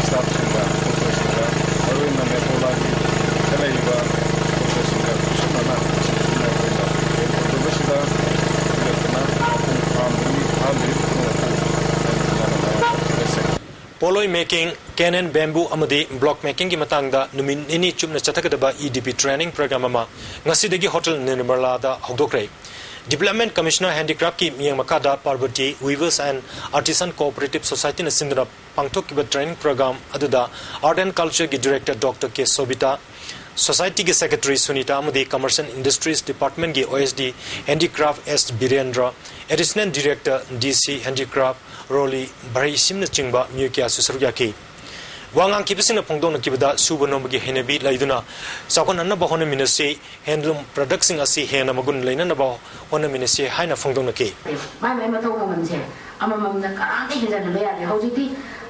ꯁ꯭ꯇꯥꯐꯁꯤꯡꯒ, ꯗꯣꯛꯇꯔꯁꯤꯡꯒ, ꯃꯔꯨꯑꯣꯏꯅ ꯃꯦꯄꯣꯂꯥꯒꯤꯗ ꯂꯩꯔꯤꯕ ꯗꯣꯛꯇꯔꯁꯤꯡꯒ ꯈꯨꯠꯁꯝꯅꯅ ꯉꯁꯤ ꯄꯨꯟꯅ ꯑꯩꯈꯣꯏꯅ ꯀꯦꯝꯞ ꯇꯧꯖꯕꯁꯤꯗ ꯄꯨꯜꯂꯛꯇꯨꯅ ꯃꯄꯨꯡ ꯐꯥꯍꯟꯕꯒꯤ ꯐꯥꯍꯟꯕꯒꯤ ꯄꯨꯝꯅꯃꯛꯄꯨ ꯊꯥꯒꯠꯆꯔꯤ꯫ ꯄꯣꯂꯣꯏ making, cane and bamboo ꯑꯃꯗꯤ block makingꯒꯤ ꯃꯇꯥꯡꯗ ꯅꯨꯃꯤꯠ ꯅꯤꯅꯤ ꯆꯨꯞꯅ ꯆꯠꯊꯒꯗꯕ EDP training program ꯑꯃ ꯉꯁꯤꯗꯒꯤ ꯍꯣꯇꯦꯜ ꯅꯤꯔꯃꯂꯥꯗ ꯍꯧꯗꯣꯛꯈ꯭ꯔꯦ꯫ Development Commissioner Handicraftꯀꯤ ꯃꯤꯠꯌꯦꯡ ꯃꯈꯥꯗ Parvati Weavers and Artisan Cooperative Societyꯅ ꯁꯤꯟꯗꯨꯅ ꯄꯥꯡꯊꯣꯛꯈꯤꯕ training program ꯑꯗꯨꯗ Art and Cultureꯒꯤ Director Doctor K Sobita, Societyꯒꯤ Secretary Sunita ꯑꯃꯗꯤ Commerce and Industries Departmentꯀꯤ OSD Handicraft S Birendra, Additional Director DC Handicraft Roly Bharaisimnꯆꯤꯡꯕ ꯃꯤꯑꯣꯏ ꯀꯌꯥꯁꯨ ꯁꯔꯨꯛ ꯌꯥꯈꯤ꯫ ꯋꯥ ꯉꯥꯡꯈꯤꯕꯁꯤꯡꯅ ꯐꯣꯡꯗꯣꯛꯅꯈꯤꯕꯗ ꯁꯨꯕ ꯅꯣꯝꯕꯒꯤ ꯍꯩꯅꯕꯤ ꯂꯩꯗꯨꯅ ꯆꯥꯎꯈꯠꯅꯅꯕ ꯍꯣꯠꯅꯃꯤꯟꯅꯁꯤ, handloom productꯁꯤꯡ ꯑꯁꯤ ꯍꯦꯟꯅ ꯃꯒꯨꯟ ꯂꯩꯅꯅꯕ ꯍꯣꯠꯅꯃꯤꯟꯅꯁꯤ ꯍꯥꯏꯅ ꯐꯣꯡꯗꯣꯛꯅꯈꯤ꯫ ꯃꯥꯏ ꯃꯥꯏ ꯃꯊꯧ ꯃꯉꯝꯁꯦ ꯑꯃꯃꯝꯅ ꯀꯅꯥꯝꯇ ꯍꯦꯟꯖꯟꯅꯕ ꯌꯥꯗꯦ꯫ ꯍꯧꯖꯤꯛꯇꯤ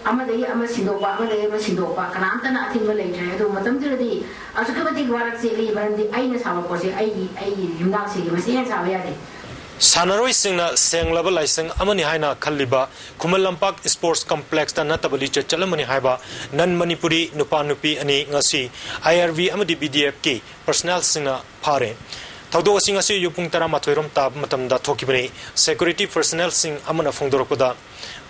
ꯑꯃꯗꯒꯤ ꯑꯃ ꯁꯤꯟꯗꯣꯛꯄ, ꯑꯃꯗꯒꯤ ꯑꯃ ꯁꯤꯟꯗꯣꯛꯄ, ꯀꯅꯥꯝꯇꯅ ꯑꯊꯤꯡꯕ ꯂꯩꯇ꯭ꯔꯦ꯫ ꯑꯗꯨ ꯃꯇꯝꯗꯨꯗꯗꯤ ꯑꯁꯨꯛꯀꯤ ꯃꯇꯤꯛ ꯋꯥꯔꯛ ꯆꯦꯜꯂꯤ, ꯃꯔꯝꯗꯤ ꯑꯩꯅ ꯁꯥꯕ ꯄꯣꯠꯁꯦ ꯑꯩꯒꯤ, ꯑꯩꯒꯤ ꯌꯨꯝꯅꯥꯛꯁꯤꯒꯤ ꯃꯁꯦꯟ ꯁꯥꯕ ꯌꯥꯗꯦ꯫ ꯁꯥꯟꯅꯔꯣꯏꯁꯤꯡꯅ ꯁꯦꯡꯂꯕ ꯂꯥꯏꯁꯪ ꯑꯃꯅꯤ ꯍꯥꯏꯅ ꯈꯜꯂꯤꯕ ꯈꯨꯃꯟ ꯂꯝꯄꯥꯛ Sports Complexꯇ ꯅꯠꯇꯕ ꯂꯤꯆꯠ ꯆꯠꯂꯝꯃꯅꯤ ꯍꯥꯏꯕ non Manipuri ꯅꯨꯄꯥ ꯅꯨꯄꯤ ꯑꯅꯤ ꯉꯁꯤ IRB ꯑꯃꯗꯤ BDFꯀꯤ personnelꯁꯤꯡꯅ ꯐꯥꯔꯦ꯫ ꯊꯧꯗꯣꯛ ꯑꯁꯤ ꯉꯁꯤ ꯑꯌꯨꯛ ꯄꯨꯡ ꯇꯔꯥꯃꯥꯊꯣꯏ ꯔꯣꯝ ꯇꯥꯕ ꯃꯇꯝꯗ ꯊꯣꯛꯈꯤꯕꯅꯤ꯫ Security personnelꯁꯤꯡ ꯑꯃꯅ ꯐꯣꯡꯗꯣꯔꯛꯄꯗ,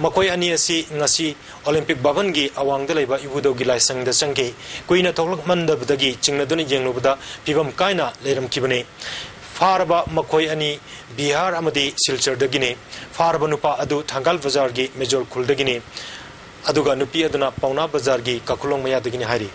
ꯃꯈꯣꯏ ꯑꯅꯤ ꯑꯁꯤ ꯉꯁꯤ Olympic Bhavanꯒꯤ ꯑꯋꯥꯡꯗ ꯂꯩꯕ ꯏꯕꯨꯙꯧꯒꯤ ꯂꯥꯏꯁꯪꯗ ꯆꯪꯈꯤ꯫ ꯀꯨꯏꯅ ꯊꯣꯛꯂꯛꯃꯟꯗꯕꯗꯒꯤ ꯆꯤꯡꯅꯗꯨꯅ ꯌꯦꯡꯂꯨꯕꯗ ꯐꯤꯕꯝ ꯀꯥꯏꯅ ꯂꯩꯔꯝꯈꯤꯕꯅꯤ꯫ ꯐꯥꯔꯕ ꯃꯈꯣꯏ ꯑꯅꯤ ꯕꯤꯍꯥꯔ ꯑꯃꯗꯤ ꯁꯤꯜꯆꯔꯗꯒꯤꯅꯤ꯫ ꯐꯥꯔꯕ ꯅꯨꯄꯥ ꯑꯗꯨ ꯊꯪꯒꯥꯜ ꯕꯖꯥꯔꯒꯤ ꯃꯦꯖꯣꯔ ꯈꯨꯜꯗꯒꯤꯅꯤ꯫ ꯑꯗꯨꯒ ꯅꯨꯄꯤ ꯑꯗꯨꯅ ꯄꯥꯎꯅꯥ ꯕꯖꯥꯔꯒꯤ ꯀꯥꯈꯨꯂꯣꯡ ꯃꯌꯥꯗꯒꯤꯅꯤ ꯍꯥꯏꯔꯤ꯫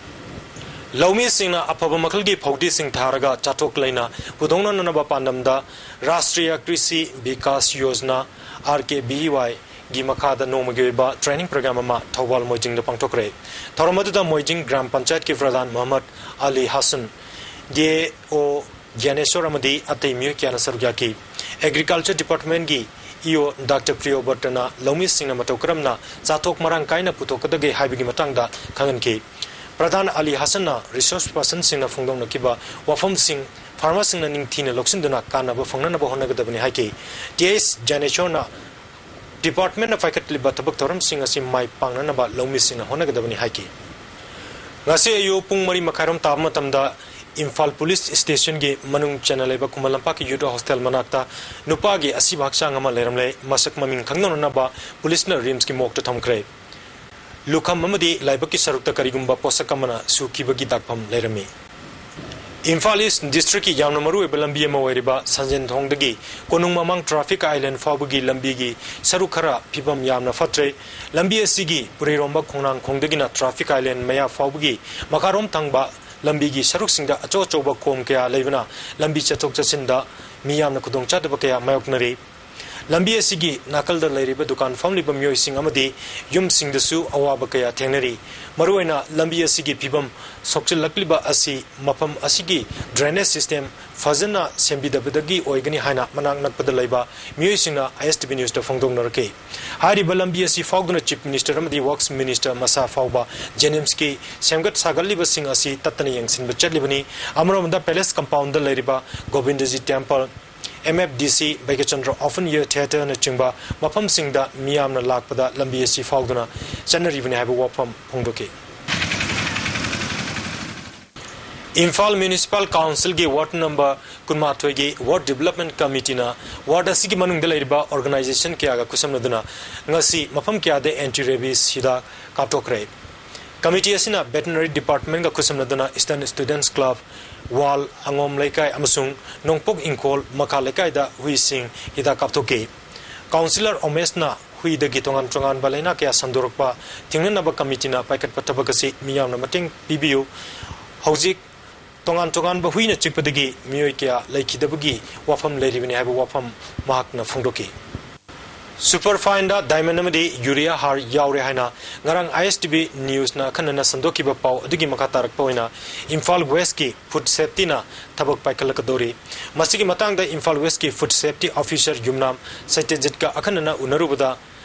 ꯂꯧꯃꯤꯁꯤꯡꯅ ꯑꯐꯕ ꯃꯈꯜꯒꯤ ꯐꯧꯗꯤꯁꯤꯡ ꯊꯥꯔꯒ ꯆꯥꯊꯣꯛ ꯂꯩꯅ ꯄꯨꯊꯣꯛꯅꯅꯕ ꯄꯥꯟꯗꯝꯗ ꯔꯥꯁꯇ꯭ꯔꯤꯌ ꯀ꯭ꯔꯤꯁꯤ ꯕꯤꯀꯥꯁ ꯌꯣꯖꯅꯥ, RKBYꯒꯤ ꯃꯈꯥꯗ ꯅꯣꯡꯃꯒꯤ ꯑꯣꯏꯕ training program ꯑꯃ ꯊꯧꯕꯥꯜ ꯃꯣꯏꯖꯤꯡꯗ ꯄꯥꯡꯊꯣꯛꯈ꯭ꯔꯦ꯫ ꯊꯧꯔꯝ ꯑꯗꯨꯗ ꯃꯣꯏꯖꯤꯡ ꯒ꯭ꯔꯥꯝ ꯄꯟꯆꯥꯌꯠꯀꯤ ꯄ꯭ꯔꯙꯥꯟ ꯃꯣꯍꯝꯃꯗ ꯑꯂꯤ ꯍꯥꯁꯟ, DAO ꯒ꯭ꯌꯥꯅꯦꯁꯣꯔ ꯑꯃꯗꯤ ꯑꯇꯩ ꯃꯤꯑꯣꯏ ꯀꯌꯥꯅ ꯁꯔꯨꯛ ꯌꯥꯈꯤ꯫ Agriculture Departmentꯀꯤ EO Doctor Priyo Bhattꯅ ꯂꯧꯃꯤꯁꯤꯡꯅ ꯃꯇꯧ ꯀꯔꯝꯅ ꯆꯥꯊꯣꯛ ꯃꯔꯥꯡ ꯀꯥꯏꯅ ꯄꯨꯊꯣꯛꯀꯗꯒꯦ ꯍꯥꯏꯕꯒꯤ ꯃꯇꯥꯡꯗ ꯈꯪꯍꯟꯈꯤ꯫ ꯄ꯭ꯔꯙꯥꯟ ꯑꯂꯤ ꯍꯥꯁꯟꯅ resource personꯁꯤꯡꯅ ꯐꯣꯡꯗꯣꯛꯅꯈꯤꯕ ꯋꯥꯐꯝꯁꯤꯡ ꯐꯥꯔꯃꯔꯁꯤꯡꯅ ꯅꯤꯡꯊꯤꯅ ꯂꯧꯁꯤꯟꯗꯨꯅ ꯀꯥꯟꯅꯕ ꯐꯪꯅꯅꯕ ꯍꯣꯠꯅꯒꯗꯕꯅꯤ ꯍꯥꯏꯈꯤ꯫ ꯇꯤ ꯑꯩꯆ ꯖ꯭ꯌꯥꯅꯦꯁꯣꯔꯅ ꯗꯤꯄꯥꯔꯠꯃꯦꯟꯅ ꯄꯥꯏꯈꯠꯂꯤꯕ ꯊꯕꯛ ꯊꯧꯔꯝꯁꯤꯡ ꯑꯁꯤ ꯃꯥꯏ ꯄꯥꯛꯅꯅꯕ ꯂꯧꯃꯤꯁꯤꯡꯅ ꯍꯣꯠꯅꯒꯗꯕꯅꯤ ꯍꯥꯏꯈꯤ꯫ ꯉꯁꯤ ꯑꯌꯨꯛ ꯄꯨꯡ ꯃꯔꯤ ꯃꯈꯥꯏꯔꯣꯝ ꯇꯥꯕ ꯃꯇꯝꯗ ꯏꯝꯐꯥꯜ ꯄꯨꯂꯤꯁ ꯁ꯭ꯇꯦꯁꯟꯒꯤ ꯃꯅꯨꯡ ꯆꯟꯅ ꯂꯩꯕ ꯈꯨꯃꯟ ꯂꯝꯄꯥꯛꯀꯤ ꯌꯨꯠ ꯍꯣꯁꯇꯦꯜ ꯃꯅꯥꯛꯇ ꯅꯨꯄꯥꯒꯤ ꯑꯁꯤꯕ ꯍꯛꯆꯥꯡ ꯑꯃ ꯂꯩꯔꯝꯂꯦ꯫ ꯃꯁꯛ ꯃꯃꯤꯡ ꯈꯪꯗꯣꯛꯅꯅꯕ ꯄꯨꯂꯤꯁꯅ ꯔꯤꯝꯁꯀꯤ ꯃꯣꯔꯒꯇ ꯊꯝꯈ꯭ꯔꯦ꯫ ꯂꯨꯈꯝ ꯑꯃꯗꯤ ꯂꯥꯏꯕꯛꯀꯤ ꯁꯔꯨꯛꯇ ꯀꯔꯤꯒꯨꯝꯕ ꯄꯣꯠꯁꯛ ꯑꯃꯅ ꯁꯨꯈꯤꯕꯒꯤ ꯗꯥꯛꯐꯝ ꯂꯩꯔꯝꯃꯤ꯫ ꯏꯝꯐꯥꯜ ꯏꯁ ꯗꯤꯁꯇ꯭ꯔꯤꯛꯀꯤ ꯌꯥꯝꯅ ꯃꯔꯨꯑꯣꯏꯕ ꯂꯝꯕꯤ ꯑꯃ ꯑꯣꯏꯔꯤꯕ ꯁꯟꯖꯦꯟ ꯊꯣꯡꯗꯒꯤ ꯀꯣꯅꯨꯡ ꯃꯃꯥꯡ ꯇ꯭ꯔꯥꯐꯤꯛ ꯑꯥꯏꯂꯦꯟ ꯐꯥꯎꯕꯒꯤ ꯂꯝꯕꯤꯒꯤ ꯁꯔꯨꯛ ꯈꯔ ꯐꯤꯕꯝ ꯌꯥꯝꯅ ꯐꯠꯇ꯭ꯔꯦ꯫ ꯂꯝꯕꯤ ꯑꯁꯤꯒꯤ ꯄꯨꯔꯩꯔꯣꯝꯕ ꯈꯣꯡꯅꯥꯡ ꯈꯣꯡꯗꯒꯤꯅ ꯇ꯭ꯔꯥꯐꯤꯛ ꯑꯥꯏꯂꯦꯟ ꯃꯌꯥ ꯐꯥꯎꯕꯒꯤ ꯃꯈꯥꯔꯣꯝ ꯊꯪꯕ ꯂꯝꯕꯤꯒꯤ ꯁꯔꯨꯛꯁꯤꯡꯗ ꯑꯆꯧ ꯑꯆꯧꯕ ꯀꯣꯝ ꯀꯌꯥ ꯂꯩꯕꯅ ꯂꯝꯕꯤ ꯆꯠꯊꯣꯛ ꯆꯠꯁꯤꯟꯗ ꯃꯤ ꯌꯥꯝꯅ ꯈꯨꯗꯣꯡꯆꯥꯗꯕ ꯀꯌꯥ ꯃꯥꯌꯣꯛꯅꯔꯤ꯫ ꯂꯝꯕꯤ ꯑꯁꯤꯒꯤ ꯅꯥꯀꯜꯗ ꯂꯩꯔꯤꯕ ꯗꯨꯀꯥꯟ ꯐꯝꯂꯤꯕ ꯃꯤꯑꯣꯏꯁꯤꯡ ꯑꯃꯗꯤ ꯌꯨꯝꯁꯤꯡꯗꯁꯨ ꯑꯋꯥꯕ ꯀꯌꯥ ꯊꯦꯡꯅꯔꯤ꯫ ꯃꯔꯨꯑꯣꯏꯅ ꯂꯝꯕꯤ ꯑꯁꯤꯒꯤ ꯐꯤꯕꯝ ꯁꯣꯛꯆꯤꯜꯂꯛꯂꯤꯕ ꯑꯁꯤ ꯃꯐꯝ ꯑꯁꯤꯒꯤ ꯗ꯭ꯔꯦꯅꯦꯖ ꯁꯤꯁꯇꯦꯝ ꯐꯖꯅ ꯁꯦꯝꯕꯤꯗꯕꯗꯒꯤ ꯑꯣꯏꯒꯅꯤ ꯍꯥꯏꯅ ꯃꯅꯥꯛ ꯅꯛꯄꯗ ꯂꯩꯕ ꯃꯤꯑꯣꯏꯁꯤꯡꯅ ꯑꯥꯏ ꯑꯦꯁ ꯇꯤ ꯚꯤ ꯅ꯭ꯌꯨꯁꯇ ꯐꯣꯡꯗꯣꯛꯅꯔꯛꯈꯤ꯫ ꯍꯥꯏꯔꯤꯕ ꯂꯝꯕꯤ ꯑꯁꯤ ꯐꯥꯎꯗꯨꯅ ꯆꯤꯐ ꯃꯤꯅꯤꯁꯇꯔ ꯑꯃꯗꯤ ꯋꯔꯛꯁ ꯃꯤꯅꯤꯁꯇꯔ ꯃꯁꯥ ꯐꯥꯎꯕ ꯖꯦꯅꯤꯝꯁꯀꯤ ꯁꯦꯝꯒꯠ ꯁꯥꯒꯠꯂꯤꯕꯁꯤꯡ ꯑꯁꯤ ꯇꯠꯇꯅ ꯌꯦꯡꯁꯤꯟꯕ ꯆꯠꯂꯤꯕꯅꯤ꯫ ꯑꯃꯔꯣꯝꯗ ꯄꯦꯂꯦꯁ ꯀꯝꯄꯥꯎꯟꯗ ꯂꯩꯔꯤꯕ Govindaji temple, M F D C, Bhagyachandra open year ꯊꯤꯌꯦꯇꯔꯅꯆꯤꯡꯕ ꯃꯐꯝꯁꯤꯡꯗ ꯃꯤꯌꯥꯝꯅ ꯂꯥꯛꯄꯗ ꯂꯝꯕꯤ ꯑꯁꯤ ꯐꯥꯎꯗꯨꯅ ꯆꯠꯅꯔꯤꯕꯅꯤ ꯍꯥꯏꯕ ꯋꯥꯐꯝ ꯐꯣꯡꯗꯣꯛꯈꯤ꯫ ꯏꯝꯐꯥꯜ ꯃ꯭ꯌꯨꯅꯤꯁꯤꯄꯥꯜ ꯀꯥꯎꯟꯁꯤꯜꯒꯤ ꯋꯥꯔꯗ ꯅꯝꯕꯔ ꯀꯨꯟꯃꯥꯊꯣꯏꯒꯤ ꯋꯥꯔꯗ ꯗꯤꯕꯂꯞꯃꯦꯟ ꯀꯃꯤꯇꯤꯅ ꯋꯥꯔꯗ ꯑꯁꯤꯒꯤ ꯃꯅꯨꯡꯗ ꯂꯩꯔꯤꯕ ꯑꯣꯔꯒꯅꯥꯏꯖꯦꯁꯟ ꯀꯌꯥꯒ ꯈꯨꯠꯁꯝꯅꯗꯨꯅ ꯉꯁꯤ ꯃꯐꯝ ꯀꯌꯥꯗ ꯑꯦꯟꯇꯤ ꯔꯦꯕꯤꯁ ꯍꯤꯗꯥꯛ ꯀꯥꯞꯊꯣꯛꯈ꯭ꯔꯦ꯫ ꯀꯃꯤꯇꯤ ꯑꯁꯤꯅ ꯚꯦꯇꯅꯔꯤ ꯗꯤꯄꯥꯔꯠꯃꯦꯟꯒ ꯈꯨꯠꯁꯝꯅꯗꯨꯅ ꯏꯁꯇꯔꯟ ꯁ꯭ꯇꯨꯗꯦꯟꯠꯁ ꯀ꯭ꯂꯕ, ꯋꯥꯜ, ꯑꯉꯣꯝ ꯂꯩꯀꯥꯏ ꯑꯃꯁꯨꯡ ꯅꯣꯡꯄꯣꯛ ꯏꯪꯈꯣꯜ ꯃꯈꯥ ꯂꯩꯀꯥꯏꯗ ꯍꯨꯏꯁꯤꯡ ꯍꯤꯗꯥꯛ ꯀꯥꯞꯊꯣꯛꯈꯤ꯫ ꯀꯥꯎꯟꯁꯤꯂꯔ ꯑꯣꯃꯦꯁꯅ ꯍꯨꯏꯗꯒꯤ ꯇꯣꯉꯥꯟ ꯇꯣꯉꯥꯟꯕ ꯂꯥꯏꯅꯥ ꯀꯌꯥ ꯁꯟꯗꯣꯔꯛꯄ ꯊꯤꯡꯅꯅꯕ ꯀꯃꯤꯇꯤꯅ ꯄꯥꯏꯈꯠꯄ ꯊꯕꯛ ꯑꯁꯤ ꯃꯤꯌꯥꯝꯅ ꯃꯇꯦꯡ ꯄꯤꯕꯤꯌꯨ꯫ ꯍꯧꯖꯤꯛ ꯇꯣꯉꯥꯟ ꯇꯣꯉꯥꯟꯕ ꯍꯨꯏꯅ ꯆꯤꯛꯄꯗꯒꯤ ꯃꯤꯑꯣꯏ ꯀꯌꯥ ꯂꯩꯈꯤꯗꯕꯒꯤ ꯋꯥꯐꯝ ꯂꯩꯔꯤꯕꯅꯤ ꯍꯥꯏꯕ ꯋꯥꯐꯝ ꯃꯍꯥꯛꯅ ꯐꯣꯡꯗꯣꯛꯈꯤ꯫ ꯁꯨꯄꯔ ꯐꯥꯏꯟꯗ ꯗꯥꯏꯃꯟ ꯑꯃꯗꯤ ꯌꯨꯔꯤꯌꯥ ꯍꯥꯔ ꯌꯥꯎꯔꯦ ꯍꯥꯏꯅ ꯉꯔꯥꯡ ꯑꯥꯏ ꯑꯦꯁ ꯇꯤ ꯚꯤ ꯅ꯭ꯌꯨꯁꯅ ꯑꯈꯟꯅꯅ ꯁꯟꯗꯣꯛꯈꯤꯕ ꯄꯥꯎ ꯑꯗꯨꯒꯤ ꯃꯈꯥ ꯇꯥꯔꯛꯄ ꯑꯣꯏꯅ ꯏꯝꯐꯥꯜ ꯋꯦꯁꯀꯤ ꯐꯨꯗ ꯁꯦꯐꯇꯤꯅ ꯊꯕꯛ ꯄꯥꯏꯈꯠꯂꯛꯀꯗꯧꯔꯤ꯫ ꯃꯁꯤꯒꯤ ꯃꯇꯥꯡꯗ ꯏꯝꯐꯥꯜ ꯋꯦꯁꯀꯤ ꯐꯨꯗ ꯁꯦꯐꯇꯤ ꯑꯣꯐꯤꯁꯔ ꯌꯨꯝꯅꯥꯝ ꯁꯇ꯭ꯌꯖꯤꯠꯀ ꯑꯈꯟꯅꯅ ꯎꯅꯔꯨꯕꯗ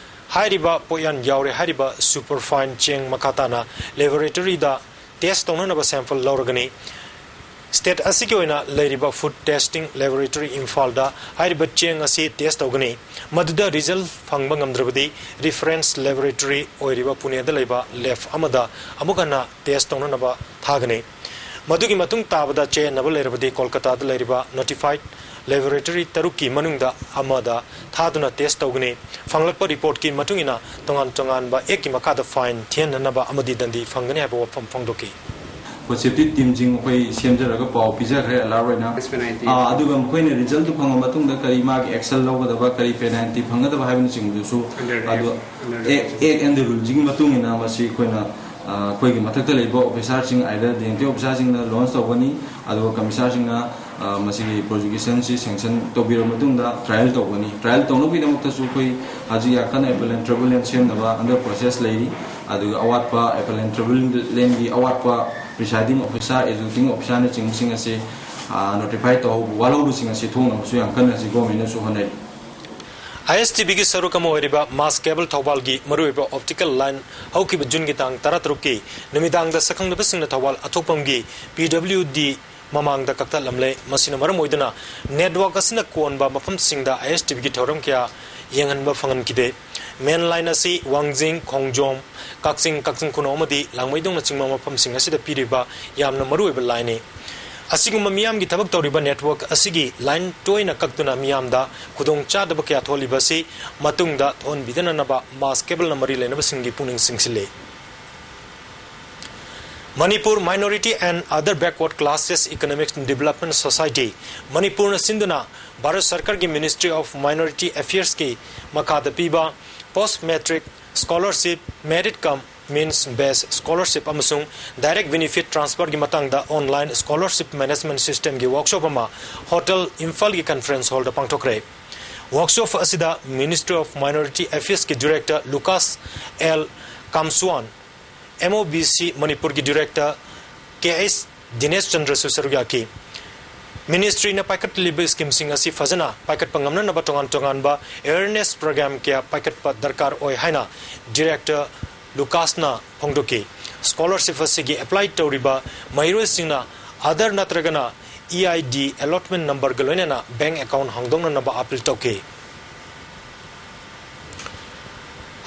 ꯍꯥꯏꯔꯤꯕ ꯄꯣꯠꯌꯥꯟ ꯌꯥꯎꯔꯦ ꯍꯥꯏꯔꯤꯕ ꯁꯨꯄꯔ ꯐꯥꯏꯟ ꯆꯦꯡ ꯃꯈꯥ ꯇꯥꯅ ꯂꯦꯕꯣꯔꯦꯇꯔꯤꯗ ꯇꯦꯁ ꯇꯧꯅꯅꯕ ꯁꯦꯝꯄꯜ ꯂꯧꯔꯒꯅꯤ꯫ State ꯑꯁꯤꯒꯤ ꯑꯣꯏꯅ ꯂꯩꯔꯤꯕ Food Testing Laboratory ꯏꯝꯐꯥꯜꯗ ꯍꯥꯏꯔꯤꯕ ꯆꯦꯡ ꯑꯁꯤ test ꯇꯧꯒꯅꯤ꯫ ꯃꯗꯨꯗ result ꯐꯪꯕ ꯉꯝꯗ꯭ꯔꯕꯗꯤ reference laboratory ꯑꯣꯏꯔꯤꯕ ꯄꯨꯅꯦꯗ ꯂꯩꯕ lab ꯑꯃꯗ ꯑꯃꯨꯛ ꯍꯟꯅ test ꯇꯧꯅꯅꯕ ꯊꯥꯒꯅꯤ꯫ ꯃꯗꯨꯒꯤ ꯃꯇꯨꯡ ꯇꯥꯕꯗ ꯆꯌꯦꯠꯅꯕ ꯂꯩꯔꯕꯗꯤ ꯀꯣꯜꯀꯇꯥꯗ ꯂꯩꯔꯤꯕ notified laboratory ꯇꯔꯨꯛꯀꯤ ꯃꯅꯨꯡꯗ ꯑꯃꯗ ꯊꯥꯗꯨꯅ test ꯇꯧꯒꯅꯤ꯫ ꯐꯪꯂꯛꯄ reportꯀꯤ ꯃꯇꯨꯡ ꯏꯟꯅ ꯇꯣꯉꯥꯟ ꯇꯣꯉꯥꯟꯕ actꯀꯤ ꯃꯈꯥꯗ fine ꯊꯤꯍꯟꯅꯅꯕ ꯑꯃꯗꯤ ꯗꯟꯗꯤ ꯐꯪꯒꯅꯤ ꯍꯥꯏꯕ ꯋꯥꯐꯝ ꯐꯣꯡꯗꯣꯛꯈꯤ꯫ Food safety teamꯁꯤꯡ ꯑꯩꯈꯣꯏ ꯁꯦꯝꯖꯔꯒ ꯄꯥꯎ ꯄꯤꯖꯈ꯭ꯔꯦ alert ꯑꯣꯏꯅ꯫ ꯑꯥ, ꯑꯗꯨꯒ ꯃꯈꯣꯏꯅ resultꯇꯨ ꯐꯪꯉ ꯃꯇꯨꯡꯗ ꯀꯔꯤ ꯃꯥꯒꯤ action ꯂꯧꯒꯗꯕ, ꯀꯔꯤ penalty ꯐꯪꯒꯗꯕ ꯍꯥꯏꯕꯅꯆꯤꯡꯕꯗꯨꯁꯨ ꯑꯗꯨ act, act and ruleꯁꯤꯒꯤ ꯃꯇꯨꯡ ꯏꯟꯅ ꯃꯁꯤ ꯑꯩꯈꯣꯏꯅ, ꯑꯥ, ꯑꯩꯈꯣꯏꯒꯤ ꯃꯊꯛꯇ ꯂꯩꯕ officerꯁꯤꯡ, either D and T officerꯁꯤꯡꯅ launch ꯇꯧꯒꯅꯤ, ꯑꯗꯨꯒ commissionerꯁꯤꯡꯅ, ꯑꯥ, ꯃꯁꯤꯒꯤ prosecutionꯁꯤ sanction ꯇꯧꯕꯤꯔꯕ ꯃꯇꯨꯡꯗ trial ꯇꯧꯒꯅꯤ꯫ Trial ꯇꯧꯅꯕꯒꯤꯗꯃꯛꯇꯁꯨ ꯑꯩꯈꯣꯏ ꯍꯧꯖꯤꯛ ꯌꯥꯝ ꯀꯟꯅ appellant tribunal ꯁꯦꯝꯅꯕ under process ꯂꯩꯔꯤ꯫ ꯑꯗꯨꯒ ꯑꯋꯥꯠꯄ appellant tribunalꯒꯤ ꯑꯋꯥꯠꯄ presiding officer, executing officerꯅꯆꯤꯡꯕꯁꯤꯡ ꯑꯁꯤ, ꯑꯥ, notify ꯇꯧꯍꯧꯕ, ꯋꯥꯠꯍꯧꯕꯁꯤꯡ ꯑꯁꯤ ꯊꯣꯛꯅꯕꯁꯨ ꯌꯥꯝ ꯀꯟꯅ ꯍꯧꯖꯤꯛ governmentꯅꯁꯨ ꯍꯣꯠꯅꯔꯤ꯫ ISTVꯒꯤ ꯁꯔꯨꯛ ꯑꯃ ꯑꯣꯏꯔꯤꯕ Mass Cable ꯊꯧꯕꯥꯜꯒꯤ ꯃꯔꯨꯑꯣꯏꯕ optical line ꯍꯧꯈꯤꯕ Juneꯒꯤ ꯇꯥꯡ ꯇꯔꯥꯇꯔꯨꯛꯀꯤ ꯅꯨꯃꯤꯗꯥꯡꯗ ꯁꯛꯈꯪꯅꯕꯁꯤꯡꯅ ꯊꯧꯕꯥꯜ ꯑꯊꯣꯛꯄꯝꯒꯤ PWD ꯃꯃꯥꯡꯗ ꯀꯛꯊꯠꯂꯝꯂꯦ꯫ ꯃꯁꯤꯅ ꯃꯔꯝ ꯑꯣꯏꯗꯨꯅ network ꯑꯁꯤꯅ ꯀꯣꯟꯕ ꯃꯐꯝꯁꯤꯡꯗ ISTVꯒꯤ ꯊꯧꯔꯝ ꯀꯌꯥ ꯌꯦꯡꯍꯟꯕ ꯐꯪꯍꯟꯈꯤꯗꯦ꯫ Main line ꯑꯁꯤ ꯋꯥꯡꯖꯤꯡ, ꯈꯣꯡꯖꯣꯝ, ꯀꯛꯆꯤꯡ, ꯀꯛꯆꯤꯡ ꯈꯨꯅꯧ ꯑꯃꯗꯤ ꯂꯥꯡꯃꯩꯗꯣꯡꯅꯆꯤꯡꯕ ꯃꯐꯝꯁꯤꯡ ꯑꯁꯤꯗ ꯄꯤꯔꯤꯕ ꯌꯥꯝꯅ ꯃꯔꯨꯑꯣꯏꯕ lineꯅꯤ꯫ ꯑꯁꯤꯒꯨꯝꯕ ꯃꯤꯌꯥꯝꯒꯤ ꯊꯕꯛ ꯇꯧꯔꯤꯕ network ꯑꯁꯤꯒꯤ line ꯇꯣꯏꯅ ꯀꯛꯇꯨꯅ ꯃꯤꯌꯥꯝꯗ ꯈꯨꯗꯣꯡꯆꯥꯗꯕ ꯀꯌꯥ ꯊꯣꯛꯍꯜꯂꯤꯕ ꯑꯁꯤ ꯃꯇꯨꯡꯗ ꯊꯣꯛꯍꯟꯕꯤꯗꯅꯅꯕ Mass Cableꯅ ꯃꯔꯤ ꯂꯩꯅꯕꯁꯤꯡꯒꯤ ꯄꯨꯛꯅꯤꯡ ꯆꯤꯡꯁꯤꯜꯂꯤ꯫ Manipur Minority and Other Backward Classes Economic Development Society, ꯃꯅꯤꯄꯨꯔꯅ ꯁꯤꯟꯗꯨꯅ ꯚꯥꯔꯠ ꯁꯔꯀꯥꯔꯒꯤ Ministry of Minority Affairsꯀꯤ ꯃꯈꯥꯗ ꯄꯤꯕ post matric scholarship, merit cum means based scholarship ꯑꯃꯁꯨꯡ direct benefit transferꯒꯤ ꯃꯇꯥꯡꯗ online scholarship management systemꯒꯤ workshop ꯑꯃ Hotel Imphalꯒꯤ conference hallꯗ ꯄꯥꯡꯊꯣꯛꯈ꯭ꯔꯦ꯫ Workshop ꯑꯁꯤꯗ Ministry of Minority Affairsꯀꯤ Director Lucas L Kamsuan, MOBC ꯃꯅꯤꯄꯨꯔꯒꯤ Director K S ꯗꯤꯅꯦꯁ ꯆꯟꯗ꯭ꯔꯁꯨ ꯁꯔꯨꯛ ꯌꯥꯈꯤ꯫ Ministryꯅ ꯄꯥꯏꯈꯠꯂꯤꯕ schemeꯁꯤꯡ ꯑꯁꯤ ꯐꯖꯅ ꯄꯥꯏꯈꯠꯄ ꯉꯝꯅꯅꯕ ꯇꯣꯉꯥꯟ ꯇꯣꯉꯥꯟꯕ awareness program ꯀꯌꯥ ꯄꯥꯏꯈꯠꯄ ꯗꯔꯀꯥꯔ ꯑꯣꯏ ꯍꯥꯏꯅ Director ꯂꯨꯀꯥꯁꯅ ꯐꯣꯡꯗꯣꯛꯈꯤ꯫ Scholarship ꯑꯁꯤꯒꯤ apply ꯇꯧꯔꯤꯕ ꯃꯍꯩꯔꯣꯏꯁꯤꯡꯅ ꯑꯥꯙꯥꯔ ꯅꯠꯇ꯭ꯔꯒꯅ ꯏ ꯑꯥꯏ ꯗꯤ ꯑꯦꯂꯣꯠꯃꯦꯟ ꯅꯝꯕꯔꯒ ꯂꯣꯏꯅꯅ ꯕꯦꯡꯛ ꯑꯦꯀꯥꯎꯟꯠ ꯍꯥꯡꯗꯣꯛꯅꯅꯕ ꯑꯥꯄꯤꯜ ꯇꯧꯈꯤ꯫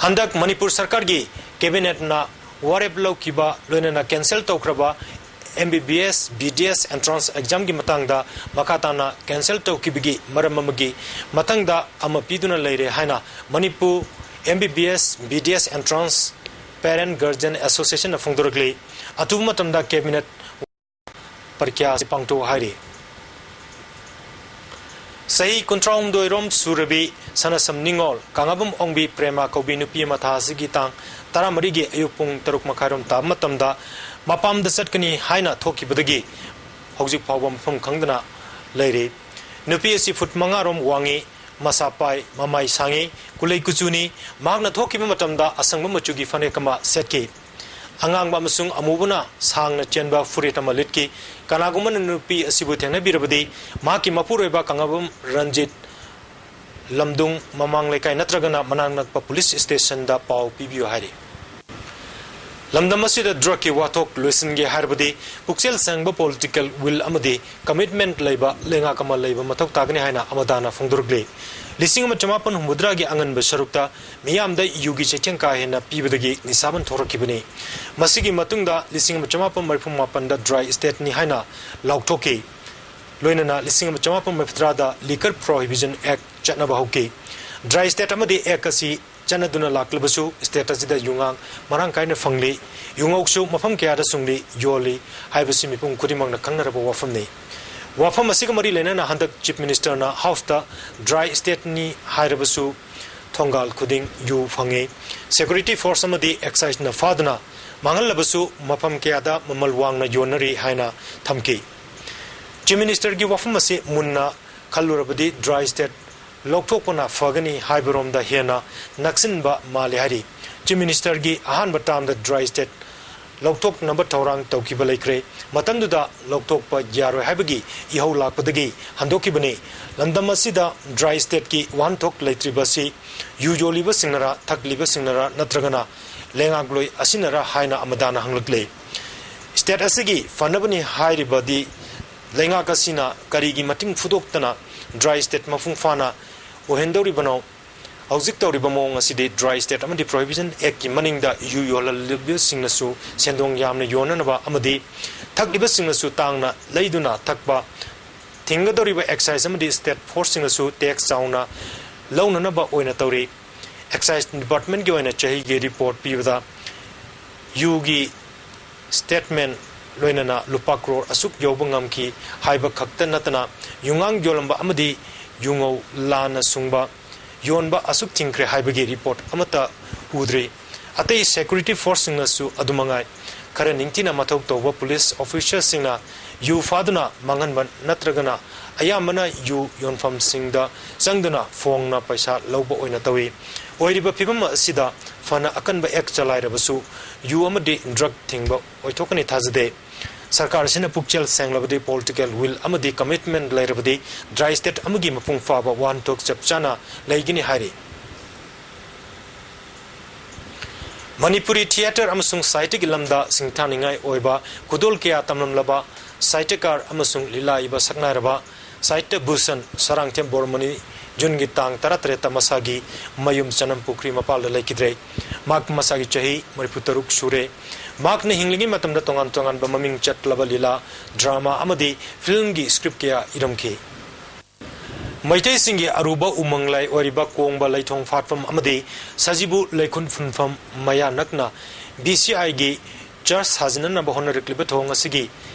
ꯍꯟꯗꯛ ꯃꯅꯤꯄꯨꯔ ꯁꯔꯀꯥꯔꯒꯤ ꯀꯦꯕꯤꯅꯦꯠꯅ ꯋꯥꯔꯦꯞ ꯂꯧꯈꯤꯕ ꯂꯣꯏꯅꯅ ꯀꯦꯟꯁꯦꯜ ꯇꯧꯈ꯭ꯔꯕ ꯑꯦꯝ ꯕꯤ ꯕꯤ ꯑꯦꯁ, ꯕꯤ ꯗꯤ ꯑꯦꯁ ꯑꯦꯟꯇ꯭ꯔꯥꯟꯁ ꯑꯦꯛꯖꯥꯝꯒꯤ ꯃꯇꯥꯡꯗ ꯃꯈꯥ ꯇꯥꯅ ꯀꯦꯟꯁꯦꯜ ꯇꯧꯈꯤꯕꯒꯤ ꯃꯔꯝ ꯑꯃꯒꯤ ꯃꯇꯥꯡꯗ ꯑꯃ ꯄꯤꯗꯨꯅ ꯂꯩꯔꯦ ꯍꯥꯏꯅ ꯃꯅꯤꯄꯨꯔ ꯑꯦꯝ ꯕꯤ ꯕꯤ ꯑꯦꯁ, ꯕꯤ ꯗꯤ ꯑꯦꯁ ꯑꯦꯟꯇ꯭ꯔꯥꯟꯁ ꯄꯦꯔꯦꯟꯠ ꯒꯥꯔꯖꯤꯌꯟ ꯑꯦꯁꯣꯁꯤꯌꯦꯁꯟꯅ ꯐꯣꯡꯗꯣꯔꯛꯂꯤ꯫ ꯑꯊꯨꯕ ꯃꯇꯝꯗ ꯀꯦꯕꯤꯅꯦꯠ ꯄꯔꯤꯈ꯭ꯌꯥ ꯑꯁꯤ ꯄꯥꯡꯊꯣꯛ ꯍꯥꯏꯔꯤ꯫ ꯆꯍꯤ ꯀꯨꯟꯊ꯭ꯔꯥꯍꯨꯝꯗꯣꯏ ꯔꯣꯝ ꯁꯨꯔꯕꯤ ꯁꯅꯥꯁꯝ ꯅꯤꯉꯣꯜ ꯀꯪꯂꯥꯕꯝ ꯑꯣꯡꯕꯤ ꯄ꯭ꯔꯦꯃ ꯀꯧꯕꯤ ꯅꯨꯄꯤ ꯑꯃ ꯊꯥ ꯑꯁꯤꯒꯤ ꯇꯥꯡ ꯇꯔꯥꯃꯔꯤꯒꯤ ꯑꯌꯨꯛ ꯄꯨꯡ ꯇꯔꯨꯛ ꯃꯈꯥꯏꯔꯣꯝ ꯇꯥꯕ ꯃꯇꯝꯗ ꯃꯄꯥꯝꯗ ꯆꯠꯀꯅꯤ ꯍꯥꯏꯅ ꯊꯣꯛꯈꯤꯕꯗꯒꯤ ꯍꯧꯖꯤꯛ ꯐꯥꯎꯕ ꯃꯐꯝ ꯈꯪꯗꯅ ꯂꯩꯔꯤ꯫ ꯅꯨꯄꯤ ꯑꯁꯤ ꯐꯨꯠ ꯃꯉꯥꯔꯣꯝ ꯋꯥꯡꯉꯤ, ꯃꯁꯥ ꯄꯥꯏ, ꯃꯃꯥꯏ ꯁꯥꯡꯉꯤ, ꯀꯨꯂꯩ ꯀꯨꯆꯨꯅꯤ꯫ ꯃꯍꯥꯛꯅ ꯊꯣꯛꯈꯤꯕ ꯃꯇꯝꯗ ꯑꯁꯪꯕ ꯃꯆꯨꯒꯤ ꯐꯅꯦꯛ ꯑꯃ ꯁꯦꯠꯈꯤ꯫ ꯑꯉꯥꯡꯕ ꯑꯃꯁꯨꯡ ꯑꯃꯨꯕꯅ ꯁꯥꯡꯅ ꯆꯦꯟꯕ ꯐꯨꯔꯤꯠ ꯑꯃ ꯂꯤꯠꯈꯤ꯫ ꯀꯅꯥꯒꯨꯝꯕꯅ ꯅꯨꯄꯤ ꯑꯁꯤꯕꯨ ꯊꯦꯡꯅꯕꯤꯔꯕꯗꯤ ꯃꯍꯥꯛꯀꯤ ꯃꯄꯨꯔꯣꯏꯕ ꯀꯪꯂꯥꯕꯝ ꯔꯟꯖꯤꯠ, ꯂꯝꯗꯨꯡ ꯃꯃꯥꯡ ꯂꯩꯀꯥꯏ ꯅꯠꯇ꯭ꯔꯒꯅ ꯃꯅꯥꯛ ꯅꯛꯄ ꯄꯨꯂꯤꯁ ꯁ꯭ꯇꯦꯁꯟꯗ ꯄꯥꯎ ꯄꯤꯕꯤꯌꯨ ꯍꯥꯏꯔꯤ꯫ ꯂꯝꯗꯝ ꯑꯁꯤꯗ ꯗ꯭ꯔꯒꯀꯤ ꯋꯥꯊꯣꯛ ꯂꯣꯏꯁꯤꯟꯒꯦ ꯍꯥꯏꯔꯕꯗꯤ ꯄꯨꯛꯆꯦꯜ ꯁꯦꯡꯕ ꯄꯣꯂꯤꯇꯤꯀꯦꯜ ꯋꯤꯜ ꯑꯃꯗꯤ ꯀꯃꯤꯠꯃꯦꯟꯠ ꯂꯩꯕ ꯂꯩꯉꯥꯛ ꯑꯃ ꯂꯩꯕ ꯃꯊꯧ ꯇꯥꯒꯅꯤ ꯍꯥꯏꯅ ꯑꯃꯗꯥꯅ ꯐꯣꯡꯗꯣꯔꯛꯂꯤ꯫ ꯂꯤꯁꯤꯡ ꯑꯃ ꯆꯃꯥꯄꯟ ꯍꯨꯝꯐꯨꯇꯔꯥꯒꯤ ꯑꯉꯟꯕ ꯁꯔꯨꯛꯇ ꯃꯤꯌꯥꯝꯗ ꯌꯨꯒꯤ ꯆꯩꯊꯦꯡ ꯀꯥ ꯍꯦꯟꯅ ꯄꯤꯕꯗꯒꯤ ꯅꯤꯁꯥꯕꯟ ꯊꯣꯛꯂꯛꯈꯤꯕꯅꯤ꯫ ꯃꯁꯤꯒꯤ ꯃꯇꯨꯡꯗ ꯂꯤꯁꯤꯡ ꯑꯃ ꯆꯃꯥꯄꯟ ꯃꯔꯤꯐꯨ ꯃꯥꯄꯟꯗ ꯗ꯭ꯔꯥꯏ ꯁ꯭ꯇꯦꯠꯅꯤ ꯍꯥꯏꯅ ꯂꯥꯎꯊꯣꯛꯈꯤ꯫ ꯂꯣꯏꯅꯅ ꯂꯤꯁꯤꯡ ꯑꯃ ꯆꯃꯥꯄꯟ ꯃꯔꯤꯐꯨꯇꯔꯥꯗ ꯂꯤꯀꯔ ꯄ꯭ꯔꯣꯍꯤꯕꯤꯁꯟ ꯑꯦꯛ ꯆꯠꯅꯕ ꯍꯧꯈꯤ꯫ ꯗ꯭ꯔꯥꯏ ꯁ꯭ꯇꯦꯠ ꯑꯃꯗꯤ ꯑꯦꯛ ꯑꯁꯤ ꯆꯠꯅꯗꯨꯅ ꯂꯥꯛꯂꯕꯁꯨ, ꯁ꯭ꯇꯦꯠ ꯑꯁꯤꯗ ꯌꯨꯉꯥꯡ ꯃꯔꯥꯡ ꯀꯥꯏꯅ ꯐꯪꯂꯤ, ꯌꯨꯉꯧꯁꯨ ꯃꯐꯝ ꯀꯌꯥꯗ ꯁꯨꯡꯂꯤ, ꯌꯣꯜꯂꯤ ꯍꯥꯏꯕꯁꯤ ꯃꯤꯄꯨꯝ ꯈꯨꯗꯤꯡꯃꯛꯅ ꯈꯪꯅꯔꯕ ꯋꯥꯐꯝꯅꯤ꯫ ꯋꯥꯐꯝ ꯑꯁꯤꯒ ꯃꯔꯤ ꯂꯩꯅꯅ ꯍꯟꯗꯛ ꯆꯤꯐ ꯃꯤꯅꯤꯁꯇꯔꯅ ꯍꯥꯎꯁꯇ ꯗ꯭ꯔꯥꯏ ꯁ꯭ꯇꯦꯠꯅꯤ ꯍꯥꯏꯔꯕꯁꯨ ꯊꯣꯡꯒꯥꯜ ꯈꯨꯗꯤꯡ ꯌꯨ ꯐꯪꯉꯤ, ꯁꯦꯀ꯭ꯌꯨꯔꯤꯇꯤ ꯐꯣꯔꯁ ꯑꯃꯗꯤ ꯑꯦꯛꯁꯥꯏꯖꯅ ꯐꯥꯗꯨꯅ ꯃꯥꯡꯍꯜꯂꯕꯁꯨ ꯃꯐꯝ ꯀꯌꯥꯗ ꯃꯃꯜ ꯋꯥꯡꯅ ꯌꯣꯟꯅꯔꯤ ꯍꯥꯏꯅ ꯊꯝꯈꯤ꯫ ꯆꯤꯐ ꯃꯤꯅꯤꯁꯇꯔꯒꯤ ꯋꯥꯐꯝ ꯑꯁꯤ ꯃꯨꯟꯅ ꯈꯜꯂꯨꯔꯕꯗꯤ ꯗ꯭ꯔꯥꯏ ꯁ꯭ꯇꯦꯠ ꯂꯧꯊꯣꯛꯄꯅ ꯐꯒꯅꯤ ꯍꯥꯏꯕꯔꯣꯝꯗ ꯍꯦꯟꯅ ꯅꯛꯁꯤꯟꯕ ꯃꯥꯜꯂꯤ ꯍꯥꯏꯔꯤ꯫ ꯆꯤꯐ ꯃꯤꯅꯤꯁꯇꯔꯒꯤ ꯑꯍꯥꯟꯕ ꯇꯥꯝꯗ ꯗ꯭ꯔꯥꯏ ꯁ꯭ꯇꯦꯠ ꯂꯧꯊꯣꯛꯅꯕ ꯊꯧꯔꯥꯡ ꯇꯧꯈꯤꯕ ꯂꯩꯈ꯭ꯔꯦ꯫ ꯃꯇꯝꯗꯨꯗ ꯂꯧꯊꯣꯛꯄ ꯌꯥꯔꯣꯏ ꯍꯥꯏꯕꯒꯤ ꯏꯍꯧ ꯂꯥꯛꯄꯗꯒꯤ ꯍꯟꯗꯣꯛꯈꯤꯕꯅꯤ꯫ ꯂꯝꯗꯝ ꯑꯁꯤꯗ ꯗ꯭ꯔꯥꯏ ꯁ꯭ꯇꯦꯠꯀꯤ ꯋꯥꯍꯟꯊꯣꯛ ꯂꯩꯇ꯭ꯔꯤꯕ ꯑꯁꯤ ꯌꯨ ꯌꯣꯜꯂꯤꯕꯁꯤꯡꯅꯔ, ꯊꯛꯂꯤꯕꯁꯤꯡꯅꯔ ꯅꯠꯇ꯭ꯔꯒꯅ ꯂꯩꯉꯥꯛꯂꯣꯏ ꯑꯁꯤꯅꯔ ꯍꯥꯏꯅ ꯑꯃꯗꯥꯅ ꯍꯪꯂꯛꯂꯦ꯫ ꯁ꯭ꯇꯦꯠ ꯑꯁꯤꯒꯤ ꯐꯅꯕꯅꯤ ꯍꯥꯏꯔꯤꯕꯗꯤ ꯂꯩꯉꯥꯛ ꯑꯁꯤꯅ ꯀꯔꯤꯒꯤ ꯃꯇꯤꯡ ꯐꯨꯗꯣꯛꯇꯅ ꯗ꯭ꯔꯥꯏ ꯁ꯭ꯇꯦꯠ ꯃꯄꯨꯡ ꯐꯥꯅ ꯑꯣꯏꯍꯟꯗꯧꯔꯤꯕꯅꯣ? ꯍꯧꯖꯤꯛ ꯇꯧꯔꯤꯕ ꯃꯑꯣꯡ ꯑꯁꯤꯗꯤ ꯗ꯭ꯔꯥꯏ ꯁ꯭ꯇꯦꯠ ꯑꯃꯗꯤ ꯄ꯭ꯔꯣꯍꯤꯕꯤꯁꯟ ꯑꯦꯛꯀꯤ ꯃꯅꯤꯡꯗ ꯌꯨ ꯌꯣꯜꯍꯜꯂꯤꯕꯁꯤꯡꯅꯁꯨ ꯁꯦꯟꯗꯣꯡ ꯌꯥꯝꯅ ꯌꯣꯟꯅꯅꯕ ꯑꯃꯗꯤ ꯊꯛꯂꯤꯕꯁꯤꯡꯅꯁꯨ ꯇꯥꯡꯅ ꯂꯩꯗꯨꯅ ꯊꯛꯄ ꯊꯤꯡꯒꯗꯧꯔꯤꯕ ꯑꯦꯛꯁꯥꯏꯖ ꯑꯃꯗꯤ ꯁ꯭ꯇꯦꯠ ꯐꯣꯔꯁꯁꯤꯡꯅꯁꯨ ꯇꯦꯛꯁ ꯆꯥꯎꯅ ꯂꯧꯅꯅꯕ ꯑꯣꯏꯅ ꯇꯧꯔꯤ꯫ ꯑꯦꯛꯁꯥꯏꯖ ꯗꯤꯄꯥꯔꯠꯃꯦꯟꯒꯤ ꯑꯣꯏꯅ ꯆꯍꯤꯒꯤ ꯔꯤꯄꯣꯔꯠ ꯄꯤꯕꯗ ꯌꯨꯒꯤ ꯁ꯭ꯇꯦꯠꯃꯦꯟ ꯂꯣꯏꯅꯅ ꯂꯨꯄꯥ ꯀ꯭ꯔꯣꯔ ꯑꯁꯨꯛ ꯌꯧꯕ ꯉꯝꯈꯤ ꯍꯥꯏꯕ ꯈꯛꯇ ꯅꯠꯇꯅ ꯌꯨꯉꯥꯡ ꯌꯣꯜꯂꯝꯕ ꯑꯃꯗꯤ ꯌꯨꯉꯧ ꯂꯥꯟꯅ ꯁꯨꯡꯕ ꯌꯣꯟꯕ ꯑꯁꯨꯛ ꯊꯤꯡꯈ꯭ꯔꯦ ꯍꯥꯏꯕꯒꯤ ꯔꯤꯄꯣꯔꯠ ꯑꯃꯠꯇ ꯎꯗ꯭ꯔꯤ꯫ ꯑꯇꯩ ꯁꯦꯀ꯭ꯌꯨꯔꯤꯇꯤ ꯐꯣꯔꯁꯁꯤꯡꯅꯁꯨ ꯑꯗꯨꯃꯉꯥꯏ꯫ ꯈꯔ ꯅꯤꯡꯊꯤꯅ ꯃꯊꯧ ꯇꯧꯕ ꯄꯨꯂꯤꯁ ꯑꯣꯐꯤꯁꯔꯁꯤꯡꯅ ꯌꯨ ꯐꯥꯗꯨꯅ ꯃꯥꯡꯍꯟꯕ ꯅꯠꯇ꯭ꯔꯒꯅ ꯑꯌꯥꯝꯕꯅ ꯌꯨ ꯌꯣꯟꯐꯝꯁꯤꯡꯗ ꯆꯪꯗꯨꯅ ꯐꯣꯡꯅ ꯄꯩꯁꯥ ꯂꯧꯕ ꯑꯣꯏꯅ ꯇꯧꯏ꯫ ꯑꯣꯏꯔꯤꯕ ꯐꯤꯕꯝ ꯑꯁꯤꯗ ꯐꯅ ꯑꯀꯟꯕ ꯑꯦꯛ ꯆꯂꯥꯏꯔꯕꯁꯨ ꯌꯨ ꯑꯃꯗꯤ ꯗ꯭ꯔꯒ ꯊꯤꯡꯕ ꯑꯣꯏꯊꯣꯛꯀꯅꯤ ꯊꯥꯖꯗꯦ꯫ ꯁꯔꯀꯥꯔ ꯑꯁꯤꯅ ꯄꯨꯛꯆꯦꯜ ꯁꯦꯡꯂꯕꯗꯤ, ꯄꯣꯂꯤꯇꯤꯀꯦꯜ ꯋꯤꯜ ꯑꯃꯗꯤ ꯀꯃꯤꯠꯃꯦꯟ ꯂꯩꯔꯕꯗꯤ ꯗ꯭ꯔꯥꯏ ꯁ꯭ꯇꯦꯠ ꯑꯃꯒꯤ ꯃꯄꯨꯡ ꯐꯥꯕ ꯋꯥꯍꯟꯊꯣꯛ ꯆꯞ ꯆꯥꯅ ꯂꯩꯒꯅꯤ ꯍꯥꯏꯔꯤ꯫ ꯃꯅꯤꯄꯨꯔꯤ ꯊꯤꯌꯦꯇꯔ ꯑꯃꯁꯨꯡ ꯁꯥꯍꯤꯇ꯭ꯌꯒꯤ ꯂꯝꯗ ꯁꯤꯡꯊꯥꯅꯤꯡꯉꯥꯏ ꯑꯣꯏꯕ ꯈꯨꯗꯣꯜ ꯀꯌꯥ ꯇꯝꯂꯝꯂꯕ ꯁꯥꯍꯤꯇ꯭ꯌꯀꯥꯔ ꯑꯃꯁꯨꯡ ꯂꯤꯂꯥ ꯏꯕ ꯁꯛꯅꯥꯏꯔꯕ ꯁꯥꯍꯤꯇ꯭ꯌ ꯚꯨꯁꯟ ꯁꯔꯥꯡꯊꯦꯝ ꯕꯣꯔꯃꯅꯤ ꯖꯨꯟꯒꯤ ꯇꯥꯡ ꯇꯔꯥꯇꯔꯦꯠꯇ ꯃꯁꯥꯒꯤ ꯃꯌꯨꯝ ꯆꯅꯝ ꯄꯨꯈ꯭ꯔꯤ ꯃꯄꯥꯜꯗ ꯂꯩꯈꯤꯗ꯭ꯔꯦ꯫ ꯃꯍꯥꯛ ꯃꯁꯥꯒꯤ ꯆꯍꯤ ꯃꯔꯤꯐꯨꯇꯔꯨꯛ ꯁꯨꯔꯦ꯫ ꯃꯍꯥꯛꯅ ꯍꯤꯡꯂꯤꯉꯩ ꯃꯇꯝꯗ ꯇꯣꯉꯥꯟ ꯇꯣꯉꯥꯟꯕ ꯃꯃꯤꯡ ꯆꯠꯂꯕ ꯂꯤꯂꯥ, ꯗ꯭ꯔꯥꯃꯥ ꯑꯃꯗꯤ ꯐꯤꯜꯝꯒꯤ ꯁ꯭ꯀ꯭ꯔꯤꯞ ꯀꯌꯥ ꯏꯔꯝꯈꯤ꯫ ꯃꯩꯇꯩꯁꯤꯡꯒꯤ ꯑꯔꯨꯕ ꯎꯃꯪ ꯂꯥꯏ ꯑꯣꯏꯔꯤꯕ ꯀꯣꯡꯕ ꯂꯩꯊꯣꯡ ꯐꯥꯠꯐꯝ ꯑꯃꯗꯤ ꯁꯖꯤꯕꯨ ꯂꯩꯈꯨꯟ ꯐꯨꯟꯐꯝ ꯃꯌꯥ ꯅꯛꯅ ꯕꯤ ꯁꯤ ꯑꯥꯏꯒꯤ ꯆꯔꯆ ꯁꯥꯖꯤꯟꯅꯅꯕ ꯍꯣꯠꯅꯔꯛꯂꯤꯕ ꯊꯧꯑꯣꯡ ꯑꯁꯤꯒꯤ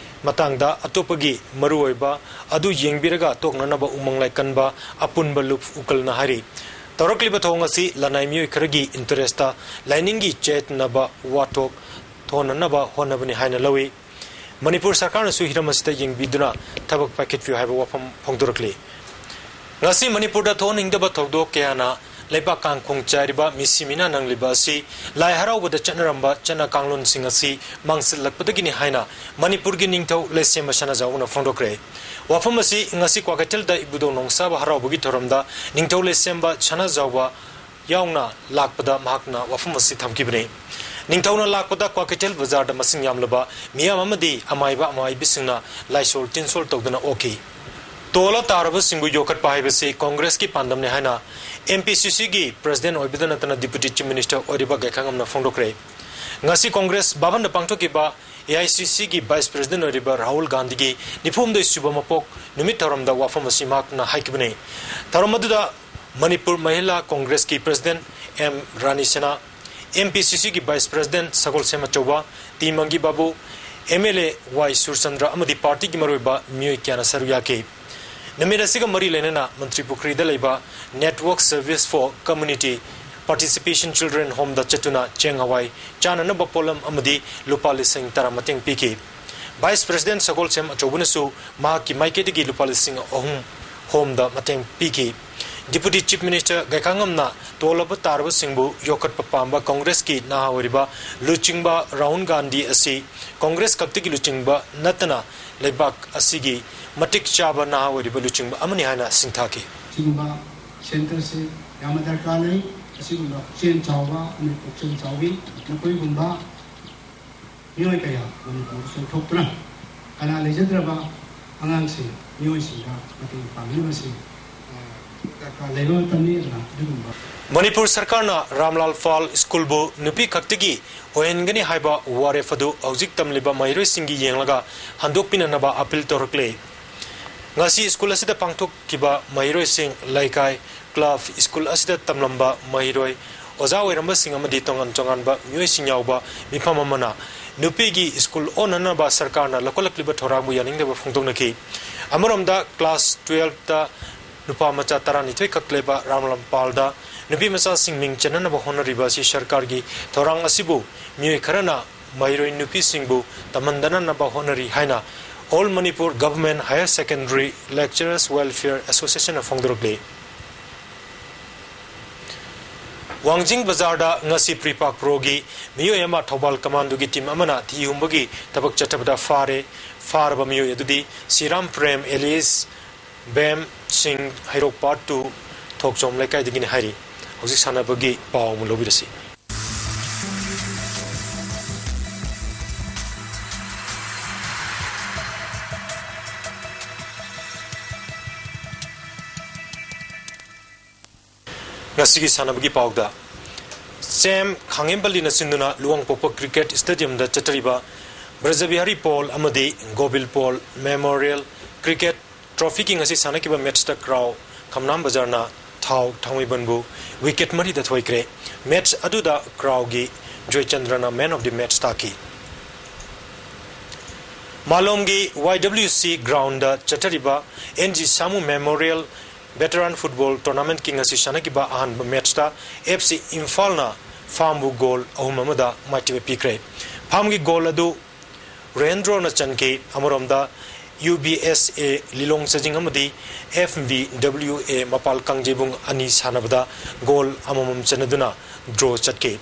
ꯃꯇꯥꯡꯗ ꯑꯇꯣꯞꯄꯒꯤ ꯃꯔꯨꯑꯣꯏꯕ ꯑꯗꯨ ꯌꯦꯡꯕꯤꯔꯒ ꯇꯣꯛꯅꯅꯕ ꯎꯃꯪ ꯂꯥꯏ ꯀꯟꯕ ꯑꯄꯨꯟꯕ ꯂꯨꯞ ꯎꯀꯜꯅ ꯍꯥꯏꯔꯤ꯫ ꯇꯧꯔꯛꯂꯤꯕ ꯊꯧꯑꯣꯡ ꯑꯁꯤ ꯂꯅꯥꯏ ꯃꯤꯑꯣꯏ ꯈꯔꯒꯤ ꯏꯟꯇꯔꯦꯁꯇ ꯂꯥꯏꯅꯤꯡꯒꯤ ꯆꯦꯠꯅꯕ ꯋꯥꯊꯣꯛ ꯊꯣꯛꯍꯟꯅꯅꯕ ꯍꯣꯠꯅꯕꯅꯤ ꯍꯥꯏꯅ ꯂꯧꯏ꯫ ꯃꯅꯤꯄꯨꯔ ꯁꯔꯀꯥꯔꯅꯁꯨ ꯍꯤꯔꯝ ꯑꯁꯤꯗ ꯌꯦꯡꯕꯤꯗꯨꯅ ꯊꯕꯛ ꯄꯥꯏꯈꯠꯄꯤꯌꯨ ꯍꯥꯏꯕ ꯋꯥꯐꯝ ꯐꯣꯡꯗꯣꯔꯛꯂꯤ꯫ ꯉꯁꯤ ꯃꯅꯤꯄꯨꯔꯗ ꯊꯣꯛꯍꯟꯅꯤꯡꯗꯕ ꯊꯧꯗꯣꯛ ꯀꯌꯥꯅ ꯂꯩꯕꯥꯛ ꯀꯥꯡꯈꯣꯡ ꯆꯥꯏꯔꯤꯕ ꯃꯤꯁꯤ ꯃꯤꯅꯥ ꯅꯪꯂꯤꯕ ꯑꯁꯤ ꯂꯥꯏ ꯍꯔꯥꯎꯕꯗ ꯆꯠꯅꯔꯝꯕ ꯆꯠꯅ ꯀꯥꯡꯂꯣꯟꯁꯤꯡ ꯑꯁꯤ ꯃꯥꯡꯁꯤꯜꯂꯛꯄꯗꯒꯤꯅꯤ ꯍꯥꯏꯅ ꯃꯅꯤꯄꯨꯔꯒꯤ ꯅꯤꯡꯊꯧ ꯂꯩꯁꯦꯝꯕ ꯁꯅꯥꯖꯥꯎꯕꯅ ꯐꯣꯡꯗꯣꯛꯈ꯭ꯔꯦ꯫ ꯋꯥꯐꯝ ꯑꯁꯤ ꯉꯁꯤ ꯀ꯭ꯋꯥꯀꯩꯊꯦꯜꯗ ꯏꯕꯨꯙꯧ ꯅꯣꯡꯁꯥꯕ ꯍꯔꯥꯎꯕꯒꯤ ꯊꯧꯔꯝꯗ ꯅꯤꯡꯊꯧ ꯂꯩꯁꯦꯝꯕ ꯁꯅꯥꯖꯥꯎꯕ ꯌꯥꯎꯅ ꯂꯥꯛꯄꯗ ꯃꯍꯥꯛꯅ ꯋꯥꯐꯝ ꯑꯁꯤ ꯊꯝꯈꯤꯕꯅꯤ꯫ ꯅꯤꯡꯊꯧꯅ ꯂꯥꯛꯄꯗ ꯀ꯭ꯋꯥꯀꯩꯊꯦꯜ ꯕꯖꯥꯔꯗ ꯃꯁꯤꯡ ꯌꯥꯝꯂꯕ ꯃꯤꯌꯥꯝ ꯑꯃꯗꯤ ꯑꯃꯥꯏꯕ ꯑꯃꯥꯏꯕꯤꯁꯤꯡꯅ ꯂꯥꯏꯁꯣꯜ ꯇꯤꯟꯁꯣꯜ ꯇꯧꯗꯨꯅ ꯑꯣꯛꯈꯤ꯫ ꯇꯣꯜꯂ ꯇꯥꯔꯕꯁꯤꯡꯕꯨ ꯌꯣꯛꯈꯠꯄ ꯍꯥꯏꯕꯁꯤ ꯀꯣꯡꯒ꯭ꯔꯦꯁꯀꯤ ꯄꯥꯟꯗꯝꯅꯤ ꯍꯥꯏꯅ M P C C ꯒꯤ president ꯑꯣꯏꯕꯗ ꯅꯠꯇꯅ Deputy Chief Minister ꯑꯣꯏꯔꯤꯕ ꯒꯥꯏꯈꯥꯉꯝꯅ ꯐꯣꯡꯗꯣꯛꯈ꯭ꯔꯦ꯫ ꯉꯁꯤ ꯀꯣꯡꯒ꯭ꯔꯦꯁ ꯚꯕꯟꯗ ꯄꯥꯡꯊꯣꯛꯈꯤꯕ A I C C ꯒꯤ vice president ꯑꯣꯏꯔꯤꯕ ꯔꯥꯍꯨꯜ ꯒꯥꯟꯙꯤꯒꯤ ꯅꯤꯐꯨꯍꯨꯝꯗꯣꯏ ꯁꯨꯕ ꯃꯄꯣꯛ ꯅꯨꯃꯤꯠ ꯊꯧꯔꯝꯗ ꯋꯥꯐꯝ ꯑꯁꯤ ꯃꯍꯥꯛꯅ ꯍꯥꯏꯈꯤꯕꯅꯤ꯫ ꯊꯧꯔꯝ ꯑꯗꯨꯗ ꯃꯅꯤꯄꯨꯔ ꯃꯍꯤꯂꯥ ꯀꯣꯡꯒ꯭ꯔꯦꯁꯀꯤ president M ꯔꯥꯅꯤ ꯁꯅꯥ, M P C C ꯒꯤ vice president ꯁꯒꯣꯜꯁꯦꯝ ꯑꯆꯧꯕ, T Mangi Babu, M L A Y Surachandra ꯑꯃꯗꯤ party ꯒꯤ ꯃꯔꯨꯑꯣꯏꯕ ꯃꯤꯑꯣꯏ ꯀꯌꯥꯅ ꯁꯔꯨꯛ ꯌꯥꯈꯤ꯫ ꯅꯨꯃꯤꯠ ꯑꯁꯤꯒ ꯃꯔꯤ ꯂꯩꯅꯅ ꯃꯟꯇ꯭ꯔꯤ ꯄꯨꯈ꯭ꯔꯤꯗ ꯂꯩꯕ Network Service for Community Participation Children Home ꯗ ꯆꯠꯇꯨꯅ ꯆꯦꯡ ꯍꯋꯥꯏ, ꯆꯥꯅꯅꯕ ꯄꯣꯠꯂꯝ ꯑꯃꯗꯤ ꯂꯨꯄꯥ ꯂꯤꯁꯤꯡ ꯇꯔꯥ ꯃꯇꯦꯡ ꯄꯤꯈꯤ꯫ Vice president ꯁꯒꯣꯜꯁꯦꯝ ꯑꯆꯧꯕꯅꯁꯨ ꯃꯍꯥꯛꯀꯤ ꯃꯥꯏꯀꯩꯗꯒꯤ ꯂꯨꯄꯥ ꯂꯤꯁꯤꯡ ꯑꯍꯨꯝ Home ꯗ ꯃꯇꯦꯡ ꯄꯤꯈꯤ꯫ Deputy Chief Minister ꯒꯥꯏꯈꯥꯉꯝꯅ ꯇꯣꯜꯂꯕ ꯇꯥꯔꯕꯁꯤꯡꯕꯨ ꯌꯣꯛꯈꯠꯄ ꯄꯥꯝꯕ ꯀꯣꯡꯒ꯭ꯔꯦꯁꯀꯤ ꯅꯍꯥ ꯑꯣꯏꯔꯤꯕ ꯂꯨꯆꯤꯡꯕ ꯔꯥꯍꯨꯜ ꯒꯥꯟꯙꯤ ꯑꯁꯤ ꯀꯣꯡꯒ꯭ꯔꯦꯁ ꯈꯛꯇꯒꯤ ꯂꯨꯆꯤꯡꯕ ꯅꯠꯇꯅ ꯂꯩꯕꯥꯛ ꯑꯁꯤꯒꯤ ꯃꯇꯤꯛ ꯆꯥꯕ ꯅꯍꯥ ꯑꯣꯏꯔꯤꯕ ꯂꯨꯆꯤꯡꯕ ꯑꯃꯅꯤ ꯍꯥꯏꯅ ꯁꯤꯡꯊꯥꯈꯤ꯫ ꯑꯁꯤꯒꯨꯝꯕ centre ꯁꯤ ꯌꯥꯝꯅ ꯗꯔꯀꯥꯔ ꯂꯩ꯫ ꯑꯁꯤꯒꯨꯝꯕ ꯄꯨꯛꯆꯦꯜ ꯆꯥꯎꯕ ꯑꯃꯗꯤ ꯄꯨꯛꯆꯦꯜ ꯆꯥꯎꯕꯤ ꯅꯈꯣꯏꯒꯨꯝꯕ ꯃꯤꯑꯣꯏ ꯀꯌꯥ ꯃꯅꯤꯄꯨꯔꯗ ꯆꯣꯡꯊꯣꯛꯇꯨꯅ ꯀꯅꯥ ꯂꯩꯖꯗ꯭ꯔꯕ ꯑꯉꯥꯡꯁꯤꯡ, ꯃꯤꯑꯣꯏꯁꯤꯡꯗ ꯃꯇꯦꯡ ꯄꯥꯡꯅꯕꯁꯤ, ꯑ, ꯗꯔꯀꯥꯔ ꯂꯩꯕ ꯃꯇꯝꯅꯤ꯫ ꯑꯗꯨꯅ ꯑꯗꯨꯒꯨꯝꯕ ꯃꯅꯤꯄꯨꯔ ꯁꯔꯀꯥꯔꯅ ꯔꯥꯝꯂꯥꯜ ꯄꯥꯜ ꯁ꯭ꯀꯨꯜꯕꯨ ꯅꯨꯄꯤ ꯈꯛꯇꯒꯤ ꯑꯣꯏꯍꯟꯒꯅꯤ ꯍꯥꯏꯕ ꯋꯥꯔꯦꯞ ꯑꯗꯨ ꯍꯧꯖꯤꯛ ꯇꯝꯂꯤꯕ ꯃꯍꯩꯔꯣꯏꯁꯤꯡꯒꯤ ꯌꯦꯡꯂꯒ ꯍꯟꯗꯣꯛꯄꯤꯅꯅꯕ appeal ꯇꯧꯔꯛꯂꯦ꯫ ꯉꯁꯤ ꯁ꯭ꯀꯨꯜ ꯑꯁꯤꯗ ꯄꯥꯡꯊꯣꯛꯈꯤꯕ ꯃꯍꯩꯔꯣꯏꯁꯤꯡ, ꯂꯩꯀꯥꯏ, club, ꯁ꯭ꯀꯨꯜ ꯑꯁꯤꯗ ꯇꯝꯂꯝꯕ ꯃꯍꯩꯔꯣꯏ, ꯑꯣꯖꯥ ꯑꯣꯏꯔꯝꯕꯁꯤꯡ ꯑꯃꯗꯤ ꯇꯣꯉꯥꯟ ꯇꯣꯉꯥꯟꯕ ꯃꯤꯑꯣꯏꯁꯤꯡ ꯌꯥꯎꯕ ꯃꯤꯐꯝ ꯑꯃꯅ ꯅꯨꯄꯤꯒꯤ ꯁ꯭ꯀꯨꯜ ꯑꯣꯟꯅꯅꯕ ꯁꯔꯀꯥꯔꯅ ꯂꯧꯈꯠꯂꯛꯂꯤꯕ ꯊꯧꯔꯥꯡꯕꯨ ꯌꯥꯅꯤꯡꯗꯕ ꯐꯣꯡꯗꯣꯛꯅꯈꯤ꯫ ꯑꯃꯔꯣꯝꯗ class twelve ꯇ ꯅꯨꯄꯥ ꯃꯆꯥ ꯇꯔꯥꯅꯤꯊꯣꯏ ꯈꯛ ꯂꯩꯕ ꯔꯥꯝꯂꯥꯜ ꯄꯥꯜꯗ ꯅꯨꯄꯤ ꯃꯆꯥꯁꯤꯡ ꯃꯤꯡ ꯆꯟꯅꯅꯕ ꯍꯣꯠꯅꯔꯤꯕ ꯑꯁꯤ ꯁꯔꯀꯥꯔꯒꯤ ꯊꯧꯔꯥꯡ ꯑꯁꯤꯕꯨ ꯃꯤꯑꯣꯏ ꯈꯔꯅ ꯃꯍꯩꯔꯣꯏ ꯅꯨꯄꯤꯁꯤꯡꯕꯨ ꯇꯝꯍꯟꯗꯅꯅꯕ ꯍꯣꯠꯅꯔꯤ ꯍꯥꯏꯅ All Manipur Government Higher Secondary Lecturers Welfare Association ꯅ ꯐꯣꯡꯗꯣꯔꯛꯂꯤ꯫ ꯋꯥꯡꯖꯤꯡ ꯕꯖꯥꯔꯗ ꯉꯁꯤ pre pak pro ꯒꯤ ꯃꯤꯑꯣꯏ ꯑꯃ ꯊꯧꯕꯥꯜ commando ꯒꯤ team ꯑꯃꯅ ꯊꯤ ꯍꯨꯝꯕꯒꯤ ꯊꯕꯛ ꯆꯠꯊꯕꯗ ꯐꯥꯔꯦ꯫ ꯐꯥꯔꯕ ꯃꯤꯑꯣꯏ ꯑꯗꯨꯗꯤ ꯁꯤꯔꯥꯝ ꯄ꯭ꯔꯦꯝ alias ꯕꯦꯝ ꯁꯤꯡ, ꯍꯩꯔꯣꯛ part two ꯊꯣꯛꯆꯣꯝ ꯂꯩꯀꯥꯏꯗꯒꯤꯅꯤ ꯍꯥꯏꯔꯤ꯫ ꯍꯧꯖꯤꯛ ꯁꯥꯟꯅꯕꯒꯤ ꯄꯥꯎ ꯑꯃꯨꯛ ꯂꯧꯕꯤꯔꯁꯤ꯫ ꯉꯁꯤꯒꯤ ꯁꯥꯟꯅꯕꯒꯤ ꯄꯥꯎꯗ, ꯁꯦꯝ ꯈꯥꯡꯉꯦꯝꯄꯜꯂꯤꯅ ꯁꯤꯟꯗꯨꯅ ꯂꯨꯋꯥꯡꯄꯣꯛꯄ ꯀ꯭ꯔꯤꯀꯦꯠ ꯁ꯭ꯇꯦꯗꯤꯌꯝꯗ ꯆꯠꯊꯔꯤꯕ ꯕ꯭ꯔꯖꯕꯤꯍꯥꯔꯤ ꯄꯣꯜ ꯑꯃꯗꯤ ꯒꯣꯕꯤꯜ ꯄꯣꯜ ꯃꯦꯃꯣꯔꯤꯌꯦꯜ ꯀ꯭ꯔꯤꯀꯦꯠ ꯇ꯭ꯔꯣꯐꯤꯒꯤ ꯉꯁꯤ ꯁꯥꯟꯅꯈꯤꯕ ꯃꯦꯠꯁꯇ ꯀ꯭ꯔꯥꯎ ꯈꯝꯅꯥꯝ ꯕꯖꯥꯔꯅ ꯊꯥꯎ ꯊꯥꯡꯃꯩꯕꯟꯕꯨ ꯋꯤꯀꯦꯠ ꯃꯔꯤꯗ ꯊꯣꯏꯈ꯭ꯔꯦ꯫ ꯃꯦꯠꯁ ꯑꯗꯨꯗ ꯀ꯭ꯔꯥꯎꯒꯤ ꯖꯣꯏꯆꯟꯗ꯭ꯔꯅ ꯃꯦꯟ ꯑꯣꯐ ꯗꯤ ꯃꯦꯠꯁ ꯇꯥꯈꯤ꯫ ꯃꯥꯂꯣꯝꯒꯤ ꯋꯥꯏ ꯗꯕ꯭ꯂꯤꯎ ꯁꯤ ꯒ꯭ꯔꯥꯎꯟꯗ ꯆꯠꯊꯔꯤꯕ N G Samu memorial veteran football ꯇꯣꯔꯅꯥꯃꯦꯟꯠꯀꯤ ꯉꯁꯤ ꯁꯥꯟꯅꯈꯤꯕ ꯑꯍꯥꯟꯕ ꯃꯦꯠꯁꯇ ꯑꯦꯐ ꯁꯤ ꯏꯝꯐꯥꯜꯅ ꯐꯥꯝꯕꯨ ꯒꯣꯜ ꯑꯍꯨꯝ ꯑꯃꯗ ꯃꯥꯏꯊꯤꯕ ꯄꯤꯈ꯭ꯔꯦ꯫ ꯐꯥꯝꯒꯤ ꯒꯣꯜ ꯑꯗꯨ ꯔꯦꯟꯗ꯭ꯔꯣꯅ ꯆꯟꯈꯤ꯫ ꯑꯃꯔꯣꯝꯗ ꯌꯨ ꯕꯤ ꯑꯦꯁ ꯑꯦ ꯂꯤꯂꯣꯡ ꯆꯥꯖꯤꯡ ꯑꯃꯗꯤ ꯑꯦꯐ ꯕꯤ ꯗꯕ꯭ꯂꯤꯎ ꯑꯦ ꯃꯄꯥꯜ ꯀꯥꯡꯖꯩꯕꯨꯡ ꯑꯅꯤ ꯁꯥꯟꯅꯕꯗ ꯒꯣꯜ ꯑꯃꯃꯝ ꯆꯟꯅꯗꯨꯅ ꯗ꯭ꯔꯣ ꯆꯠꯈꯤ꯫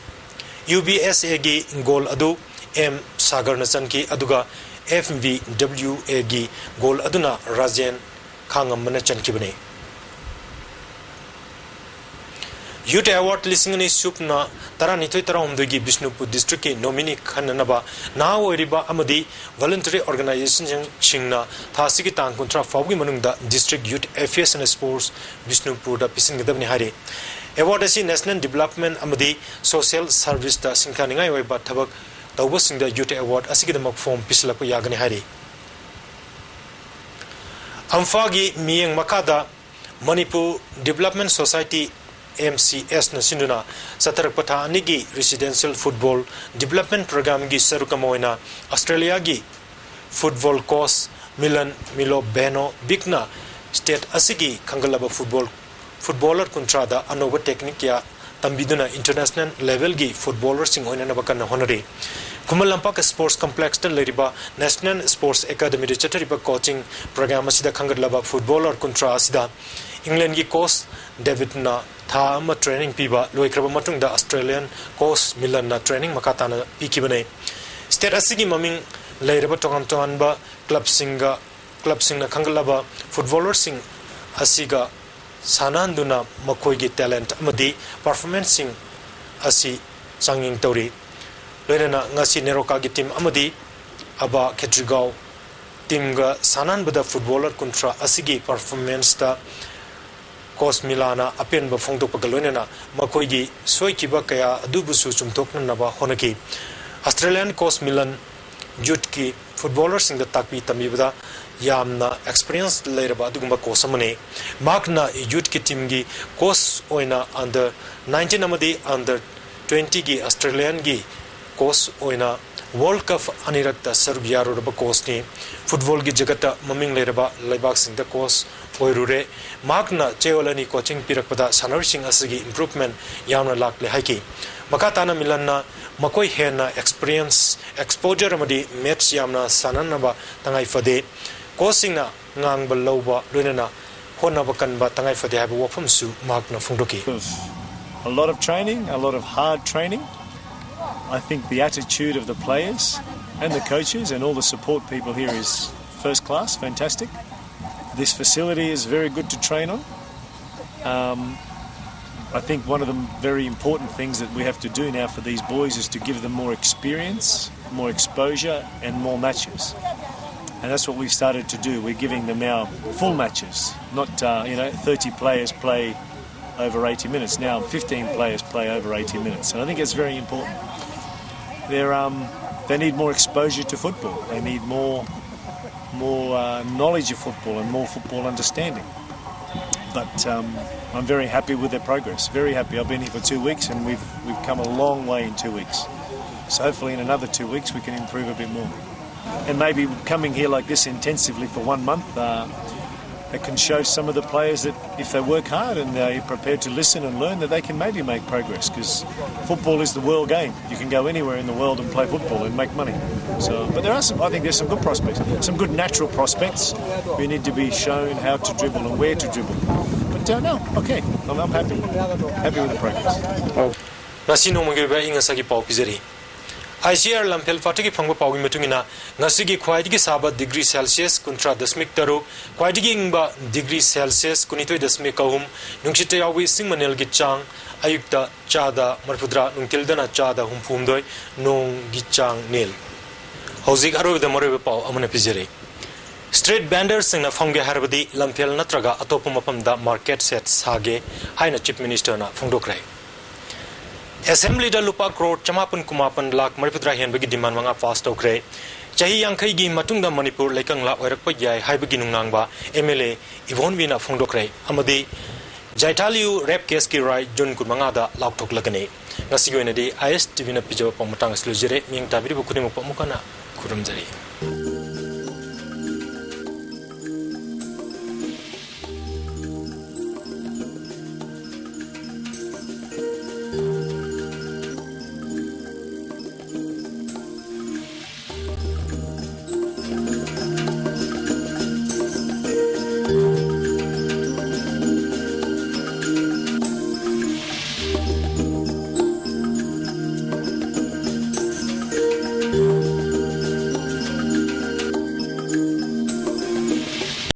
ꯌꯨ ꯕꯤ ꯑꯦꯁ ꯑꯦꯒꯤ ꯒꯣꯜ ꯑꯗꯨ ꯑꯦꯝ ꯁꯥꯒꯔꯅ ꯆꯟꯈꯤ, ꯑꯗꯨꯒ ꯑꯦꯐ ꯕꯤ ꯗꯕ꯭ꯂꯤꯎ ꯑꯦꯒꯤ ꯒꯣꯜ ꯑꯗꯨꯅ ꯔꯥꯖꯦꯟ ꯈꯥꯡꯉꯝꯕꯅ ꯆꯟꯈꯤꯕꯅꯤ꯫ ꯌꯨꯠ ꯑꯦꯋꯥꯔꯗ ꯂꯤꯁꯤꯡ ꯑꯅꯤ ꯁꯨꯞꯅ ꯇꯔꯥꯅꯤꯊꯣꯏ ꯇꯔꯥꯍꯨꯝꯗꯣꯏꯒꯤ ꯕꯤꯁꯅꯨꯄꯨꯔ ꯗꯤꯁꯇ꯭ꯔꯤꯛꯀꯤ ꯅꯣꯃꯤꯅꯤ ꯈꯟꯅꯅꯕ ꯅꯍꯥ ꯑꯣꯏꯔꯤꯕ ꯑꯃꯗꯤ ꯚꯣꯂꯨꯟꯇꯔꯤ ꯑꯣꯔꯒꯅꯥꯏꯖꯦꯁꯟꯁꯤꯡꯅ ꯊꯥ ꯑꯁꯤꯒꯤ ꯇꯥꯡ ꯀꯨꯟꯊ꯭ꯔꯥ ꯐꯥꯎꯕꯒꯤ ꯃꯅꯨꯡꯗ district youth affairs and sports ꯕꯤꯁꯅꯨꯄꯨꯔꯗ ꯄꯤꯁꯤꯟꯒꯗꯕꯅꯤ ꯍꯥꯏꯔꯤ꯫ ꯑꯦꯋꯥꯔꯗ ꯑꯁꯤ ꯅꯦꯁꯅꯦꯜ ꯗꯤꯕ꯭ꯂꯞꯃꯦꯟ ꯑꯃꯗꯤ ꯁꯣꯁꯤꯌꯦꯜ ꯁꯔꯚꯤꯁꯇ ꯁꯤꯡꯊꯥꯅꯤꯡꯉꯥꯏ ꯑꯣꯏꯕ ꯊꯕꯛ ꯇꯧꯕꯁꯤꯡꯗ ꯌꯨꯠ ꯑꯦꯋꯥꯔꯗ ꯑꯁꯤꯒꯤꯗꯃꯛ ꯐꯣꯔꯝ ꯄꯤꯁꯤꯜꯂꯛꯄ ꯌꯥꯒꯅꯤ ꯍꯥꯏꯔꯤ꯫ ꯑꯝꯐꯥꯒꯤ ꯃꯤꯠꯌꯦꯡ ꯃꯈꯥꯗ Manipur development society, M C ꯑꯦꯁꯅ ꯁꯤꯟꯗꯨꯅ ꯆꯠꯊꯔꯛꯄ ꯊꯥ ꯑꯅꯤꯒꯤ ꯔꯦꯁꯤꯗꯦꯟꯁꯤꯌꯦꯜ ꯐꯨꯠꯕꯣꯜ ꯗꯤꯕ꯭ꯂꯞꯃꯦꯟ ꯄ꯭ꯔꯣꯒ꯭ꯔꯥꯝꯒꯤ ꯁꯔꯨꯛ ꯑꯃ ꯑꯣꯏꯅ ꯑꯣꯁꯇ꯭ꯔꯦꯂꯤꯌꯥꯒꯤ ꯐꯨꯠꯕꯣꯜ ꯀꯣꯆ ꯃꯤꯂꯟ ꯃꯤꯂꯣꯕꯦꯅꯣꯚꯤꯛꯅ ꯁ꯭ꯇꯦꯠ ꯑꯁꯤꯒꯤ ꯈꯟꯒꯠꯂꯕ ꯐꯨꯠꯕꯣꯜ, ꯐꯨꯠꯕꯣꯂꯔ ꯀꯨꯟꯊ꯭ꯔꯥꯗ ꯑꯅꯧꯕ ꯇꯦꯛꯅꯤꯛ ꯀꯌꯥ ꯇꯝꯕꯤꯗꯨꯅ ꯏꯟꯇꯔꯅꯦꯁꯅꯦꯜ ꯂꯦꯚꯦꯜꯒꯤ ꯐꯨꯠꯕꯣꯂꯔꯁꯤꯡ ꯑꯣꯏꯅꯅꯕ ꯀꯟꯅ ꯍꯣꯠꯅꯔꯤ꯫ ꯈꯨꯃꯟ ꯂꯝꯄꯥꯛ ꯁ꯭ꯄꯣꯔꯠꯁ ꯀꯝꯄ꯭ꯂꯦꯛꯁꯇ ꯂꯩꯔꯤꯕ ꯅꯦꯁꯅꯦꯜ ꯁ꯭ꯄꯣꯔꯠꯁ ꯑꯦꯀꯥꯗꯃꯤꯗ ꯆꯠꯊꯔꯤꯕ ꯀꯣꯆꯤꯡ ꯄ꯭ꯔꯣꯒ꯭ꯔꯥꯝ ꯑꯁꯤꯗ ꯈꯟꯒꯠꯂꯕ ꯐꯨꯠꯕꯣꯂꯔ ꯀꯨꯟꯊ꯭ꯔꯥ ꯑꯁꯤꯗ ꯏꯪꯂꯦꯟꯒꯤ ꯀꯣꯆ ꯗꯦꯕꯤꯠꯅ ꯊꯥ ꯑꯃ ꯇ꯭ꯔꯦꯅꯤꯡ ꯄꯤꯕ ꯂꯣꯏꯈ꯭ꯔꯕ ꯃꯇꯨꯡꯗ ꯑꯣꯁꯇ꯭ꯔꯦꯂꯤꯌꯟ ꯀꯣꯆ ꯃꯤꯂꯟꯅ ꯇ꯭ꯔꯦꯅꯤꯡ ꯃꯈꯥ ꯇꯥꯅ ꯄꯤꯈꯤꯕꯅꯤ꯫ ꯁ꯭ꯇꯦꯠ ꯑꯁꯤꯒꯤ ꯃꯃꯤꯡ ꯂꯩꯔꯕ ꯇꯣꯉꯥꯟ ꯇꯣꯉꯥꯟꯕ ꯀ꯭ꯂꯕꯁꯤꯡꯒ, ꯀ꯭ꯂꯕꯁꯤꯡꯅ ꯈꯟꯒꯠꯂꯕ ꯐꯨꯠꯕꯣꯂꯔꯁꯤꯡ ꯑꯁꯤꯒ ꯁꯥꯟꯅꯍꯟꯗꯨꯅ ꯃꯈꯣꯏꯒꯤ ꯇꯦꯂꯦꯟꯠ ꯑꯃꯗꯤ ꯄꯔꯐꯣꯔꯃꯦꯟꯁꯁꯤꯡ ꯑꯁꯤ ꯆꯥꯡꯌꯦꯡ ꯇꯧꯔꯤ꯫ ꯂꯣꯏꯅꯅ ꯉꯁꯤ ꯅꯦꯔꯣꯀꯥꯒꯤ ꯇꯤꯝ ꯑꯃꯗꯤ ꯑꯕꯥ ꯈꯦꯇ꯭ꯔꯤꯒꯥꯎ ꯇꯤꯝꯒ ꯁꯥꯟꯅꯍꯟꯕꯗ ꯐꯨꯠꯕꯣꯂꯔ ꯀꯨꯟꯊ꯭ꯔꯥ ꯑꯁꯤꯒꯤ ꯄꯔꯐꯣꯔꯃꯦꯟꯁꯇ ꯀꯣꯁ ꯃꯤꯂꯥꯅ ꯑꯄꯦꯟꯕ ꯐꯣꯡꯗꯣꯛꯄꯒ ꯂꯣꯏꯅꯅ ꯃꯈꯣꯏꯒꯤ ꯁꯣꯏꯈꯤꯕ ꯀꯌꯥ ꯑꯗꯨꯕꯨꯁꯨ ꯆꯨꯝꯊꯣꯛꯅꯅꯕ ꯍꯣꯠꯅꯈꯤ꯫ ꯑꯁꯇ꯭ꯔꯦꯂꯤꯌꯥꯟ ꯀꯣꯁ ꯃꯤꯂꯟ ꯌꯨꯠꯀꯤ ꯐꯨꯠꯕꯣꯂꯔꯁꯤꯡꯗ ꯇꯥꯛꯄꯤ ꯇꯝꯕꯤꯕꯗ ꯌꯥꯝꯅ ꯑꯦꯛꯁꯄꯤꯔꯤꯌꯦꯟꯁ ꯂꯩꯔꯕ ꯑꯗꯨꯒꯨꯝꯕ ꯀꯣꯁ ꯑꯃꯅꯤ꯫ ꯃꯍꯥꯛꯅ ꯌꯨꯠꯀꯤ ꯇꯤꯝꯒꯤ ꯀꯣꯁ ꯑꯣꯏꯅ ꯑꯟꯗꯔ ꯅꯥꯏꯟꯇꯤꯟ ꯑꯃꯗꯤ ꯑꯟꯗꯔ ꯇ꯭ꯋꯦꯟꯇꯤꯒꯤ ꯑꯁꯇ꯭ꯔꯦꯂꯤꯌꯥꯟꯒꯤ ꯀꯣꯁ ꯑꯣꯏꯅ ꯋꯥꯔꯜ ꯀꯞ ꯑꯅꯤꯔꯛꯇ ꯁꯔꯨꯛ ꯌꯥꯔꯨꯔꯕ ꯀꯣꯁꯅꯤ꯫ ꯐꯨꯠꯕꯣꯜꯒꯤ ꯖꯒꯠꯇ ꯃꯃꯤꯡ ꯂꯩꯔꯕ ꯂꯩꯕꯥꯛꯁꯤꯡꯗ ꯀꯣꯁ ꯑꯣꯏꯔꯨꯔꯦ꯫ ꯃꯍꯥꯛꯅ ꯆꯌꯣꯜ ꯑꯅꯤ ꯀꯣꯆꯤꯡ ꯄꯤꯔꯛꯄꯗ ꯁꯥꯟꯅꯔꯣꯏꯁꯤꯡ ꯑꯁꯤꯒꯤ ꯏꯝꯄ꯭ꯔꯨꯚꯃꯦꯟ ꯌꯥꯝꯅ ꯂꯥꯛꯂꯦ ꯍꯥꯏꯈꯤ꯫ ꯃꯈꯥ ꯇꯥꯅ ꯃꯤꯂꯟꯅ ꯃꯈꯣꯏ ꯍꯦꯟꯅ ꯑꯦꯛꯁꯄꯤꯔꯤꯌꯦꯟꯁ, ꯑꯦꯛꯁꯄꯣꯖꯔ ꯑꯃꯗꯤ ꯃꯦꯠꯆ ꯌꯥꯝꯅ ꯁꯥꯟꯅꯅꯕ ꯇꯉꯥꯏ ꯐꯗꯦ꯫ ꯀꯣꯆꯁꯤꯡꯅ ꯉꯥꯡꯕ ꯂꯧꯕ ꯂꯣꯏꯅꯅ ꯍꯣꯠꯅꯕ ꯀꯟꯕ ꯇꯉꯥꯏ ꯐꯗꯦ ꯍꯥꯏꯕ ꯋꯥꯐꯝꯁꯨ ꯃꯍꯥꯛꯅ ꯐꯣꯡꯗꯣꯛꯈꯤ꯫ A lot of training, a lot of hard training. I think the attitude of the players and the coaches and all the support people here is first class, fantastic. This facility is very good to train on. Um, I think one of the very important things that we have to do now for these boys is to give them more experience, more exposure, and more matches. And that's what we've started to do. We're giving them now full matches, not uh, you know thirty players play over eighty minutes. Now fifteen players play over eighty minutes, and I think it's very important. They're um, they need more exposure to football. They need more more uh, knowledge of football and more football understanding. But um, I'm very happy with their progress. Very happy. I've been here for two weeks and we've we've come a long way in two weeks. So hopefully in another two weeks we can improve a bit more. And maybe coming here like this intensively for one month, uh, it can show some of the players that if they work hard and they're prepared to listen and learn, that they can maybe make progress, because football is the world game. You can go anywhere in the world and play football and make money. So, but there are some, I think there's some good prospects, some good natural prospects who need to be shown how to dribble and where to dribble. But uh, no, okay, I'm, I'm happy, happy with the progress. ꯉꯁꯤ ꯅꯣꯡꯃꯒꯤ ꯑꯣꯏꯕ ꯑꯏꯪ ꯑꯁꯥꯒꯤ ꯄꯥꯎ ꯄꯤꯖꯔꯤ꯫ I C R ꯂꯝꯐꯦꯜ ꯐꯥꯠꯇꯒꯤ ꯐꯪꯕ ꯄꯥꯎꯒꯤ ꯃꯇꯨꯡ ꯏꯟꯅ, ꯉꯁꯤꯒꯤ ꯈ꯭ꯋꯥꯏꯗꯒꯤ ꯁꯥꯕ ꯗꯤꯒ꯭ꯔꯤ ꯁꯦꯜꯁꯤꯌꯁ ꯀꯨꯟꯊ꯭ꯔꯥ ꯗꯁꯃꯤꯛ ꯇꯔꯨꯛ, ꯈ꯭ꯋꯥꯏꯗꯒꯤ ꯏꯪꯕ ꯗꯤꯒ꯭ꯔꯤ ꯁꯦꯜꯁꯤꯌꯁ ꯀꯨꯟꯅꯤꯊꯣꯏ ꯗꯁꯃꯤꯛ ꯑꯍꯨꯝ, ꯅꯨꯡꯁꯤꯠꯇ ꯌꯥꯎꯕ ꯏꯁꯤꯡ ꯃꯅꯦꯜꯒꯤ ꯆꯥꯡ ꯑꯌꯨꯛꯇ ꯆꯥꯗ ꯃꯔꯤꯐꯨꯇꯔꯥ, ꯅꯨꯡꯊꯤꯜꯗꯅ ꯆꯥꯗ ꯍꯨꯝꯐꯨꯍꯨꯝꯗꯣꯏ, ꯅꯣꯡꯒꯤ ꯆꯥꯡ ꯅꯤꯜ꯫ ꯍꯧꯖꯤꯛ ꯑꯔꯣꯏꯕꯗ ꯃꯔꯨꯑꯣꯏꯕ ꯄꯥꯎ ꯑꯃꯅ ꯄꯤꯖꯔꯤ꯫ ꯁ꯭ꯇ꯭ꯔꯤꯠ ꯚꯦꯟꯗꯔꯁꯤꯡꯅ ꯐꯝꯒꯦ ꯍꯥꯏꯔꯕꯗꯤ ꯂꯝꯐꯦꯜ ꯅꯠꯇ꯭ꯔꯒ ꯑꯇꯣꯞꯄ ꯃꯐꯝꯗ ꯃꯥꯔꯀꯦꯠ ꯁꯦꯠ ꯁꯥꯒꯦ ꯍꯥꯏꯅ ꯆꯤꯐ ꯃꯤꯅꯤꯁꯇꯔꯅ ꯐꯣꯡꯗꯣꯛꯈ꯭ꯔꯦ꯫ ꯑꯦꯁꯦꯝꯕ꯭ꯂꯤꯗ ꯂꯨꯄꯥ ꯀ꯭ꯔꯣꯔ ꯆꯃꯥꯄꯟ ꯀꯨꯟꯃꯥꯄꯟ ꯂꯥꯈ ꯃꯔꯤꯐꯨꯇꯔꯥ ꯍꯦꯟꯕꯒꯤ ꯗꯤꯃꯥꯟ ꯃꯉꯥ ꯄꯥꯁ ꯇꯧꯈ꯭ꯔꯦ꯫ ꯆꯍꯤ ꯌꯥꯡꯈꯩꯒꯤ ꯃꯇꯨꯡꯗ ꯃꯅꯤꯄꯨꯔ ꯂꯩꯀꯪꯂꯥ ꯑꯣꯏꯔꯛꯄ ꯌꯥꯏ ꯍꯥꯏꯕꯒꯤ ꯅꯨꯡꯅꯥꯡꯕ ꯑꯦꯝ ꯑꯦꯜ ꯑꯦ ꯏꯕꯣꯟꯕꯤꯅ ꯐꯣꯡꯗꯣꯛꯈ꯭ꯔꯦ ꯑꯃꯗꯤ ꯖꯥꯏꯊꯥꯂꯤꯌꯨ ꯔꯦꯞ ꯀꯦꯁꯀꯤ ꯔꯥꯏ ꯖꯨꯟ ꯀꯨꯟꯃꯉꯥꯗ ꯂꯥꯎꯊꯣꯛꯂꯒꯅꯤ꯫ ꯉꯁꯤꯒꯤ ꯑꯣꯏꯅꯗꯤ ꯑꯥꯏ ꯑꯦꯁ ꯇꯤ ꯚꯤꯅ ꯄꯤꯖꯕ ꯄꯥꯎ ꯃꯇꯥꯡ ꯑꯁꯤ ꯂꯣꯏꯖꯔꯦ꯫ ꯃꯤꯠꯌꯦꯡ ꯇꯥꯕꯤꯔꯤꯕ ꯈꯨꯗꯤꯡꯃꯛꯄꯨ ꯑꯃꯨꯛ ꯍꯟꯅ ꯈꯨꯔꯨꯝꯖꯔꯤ꯫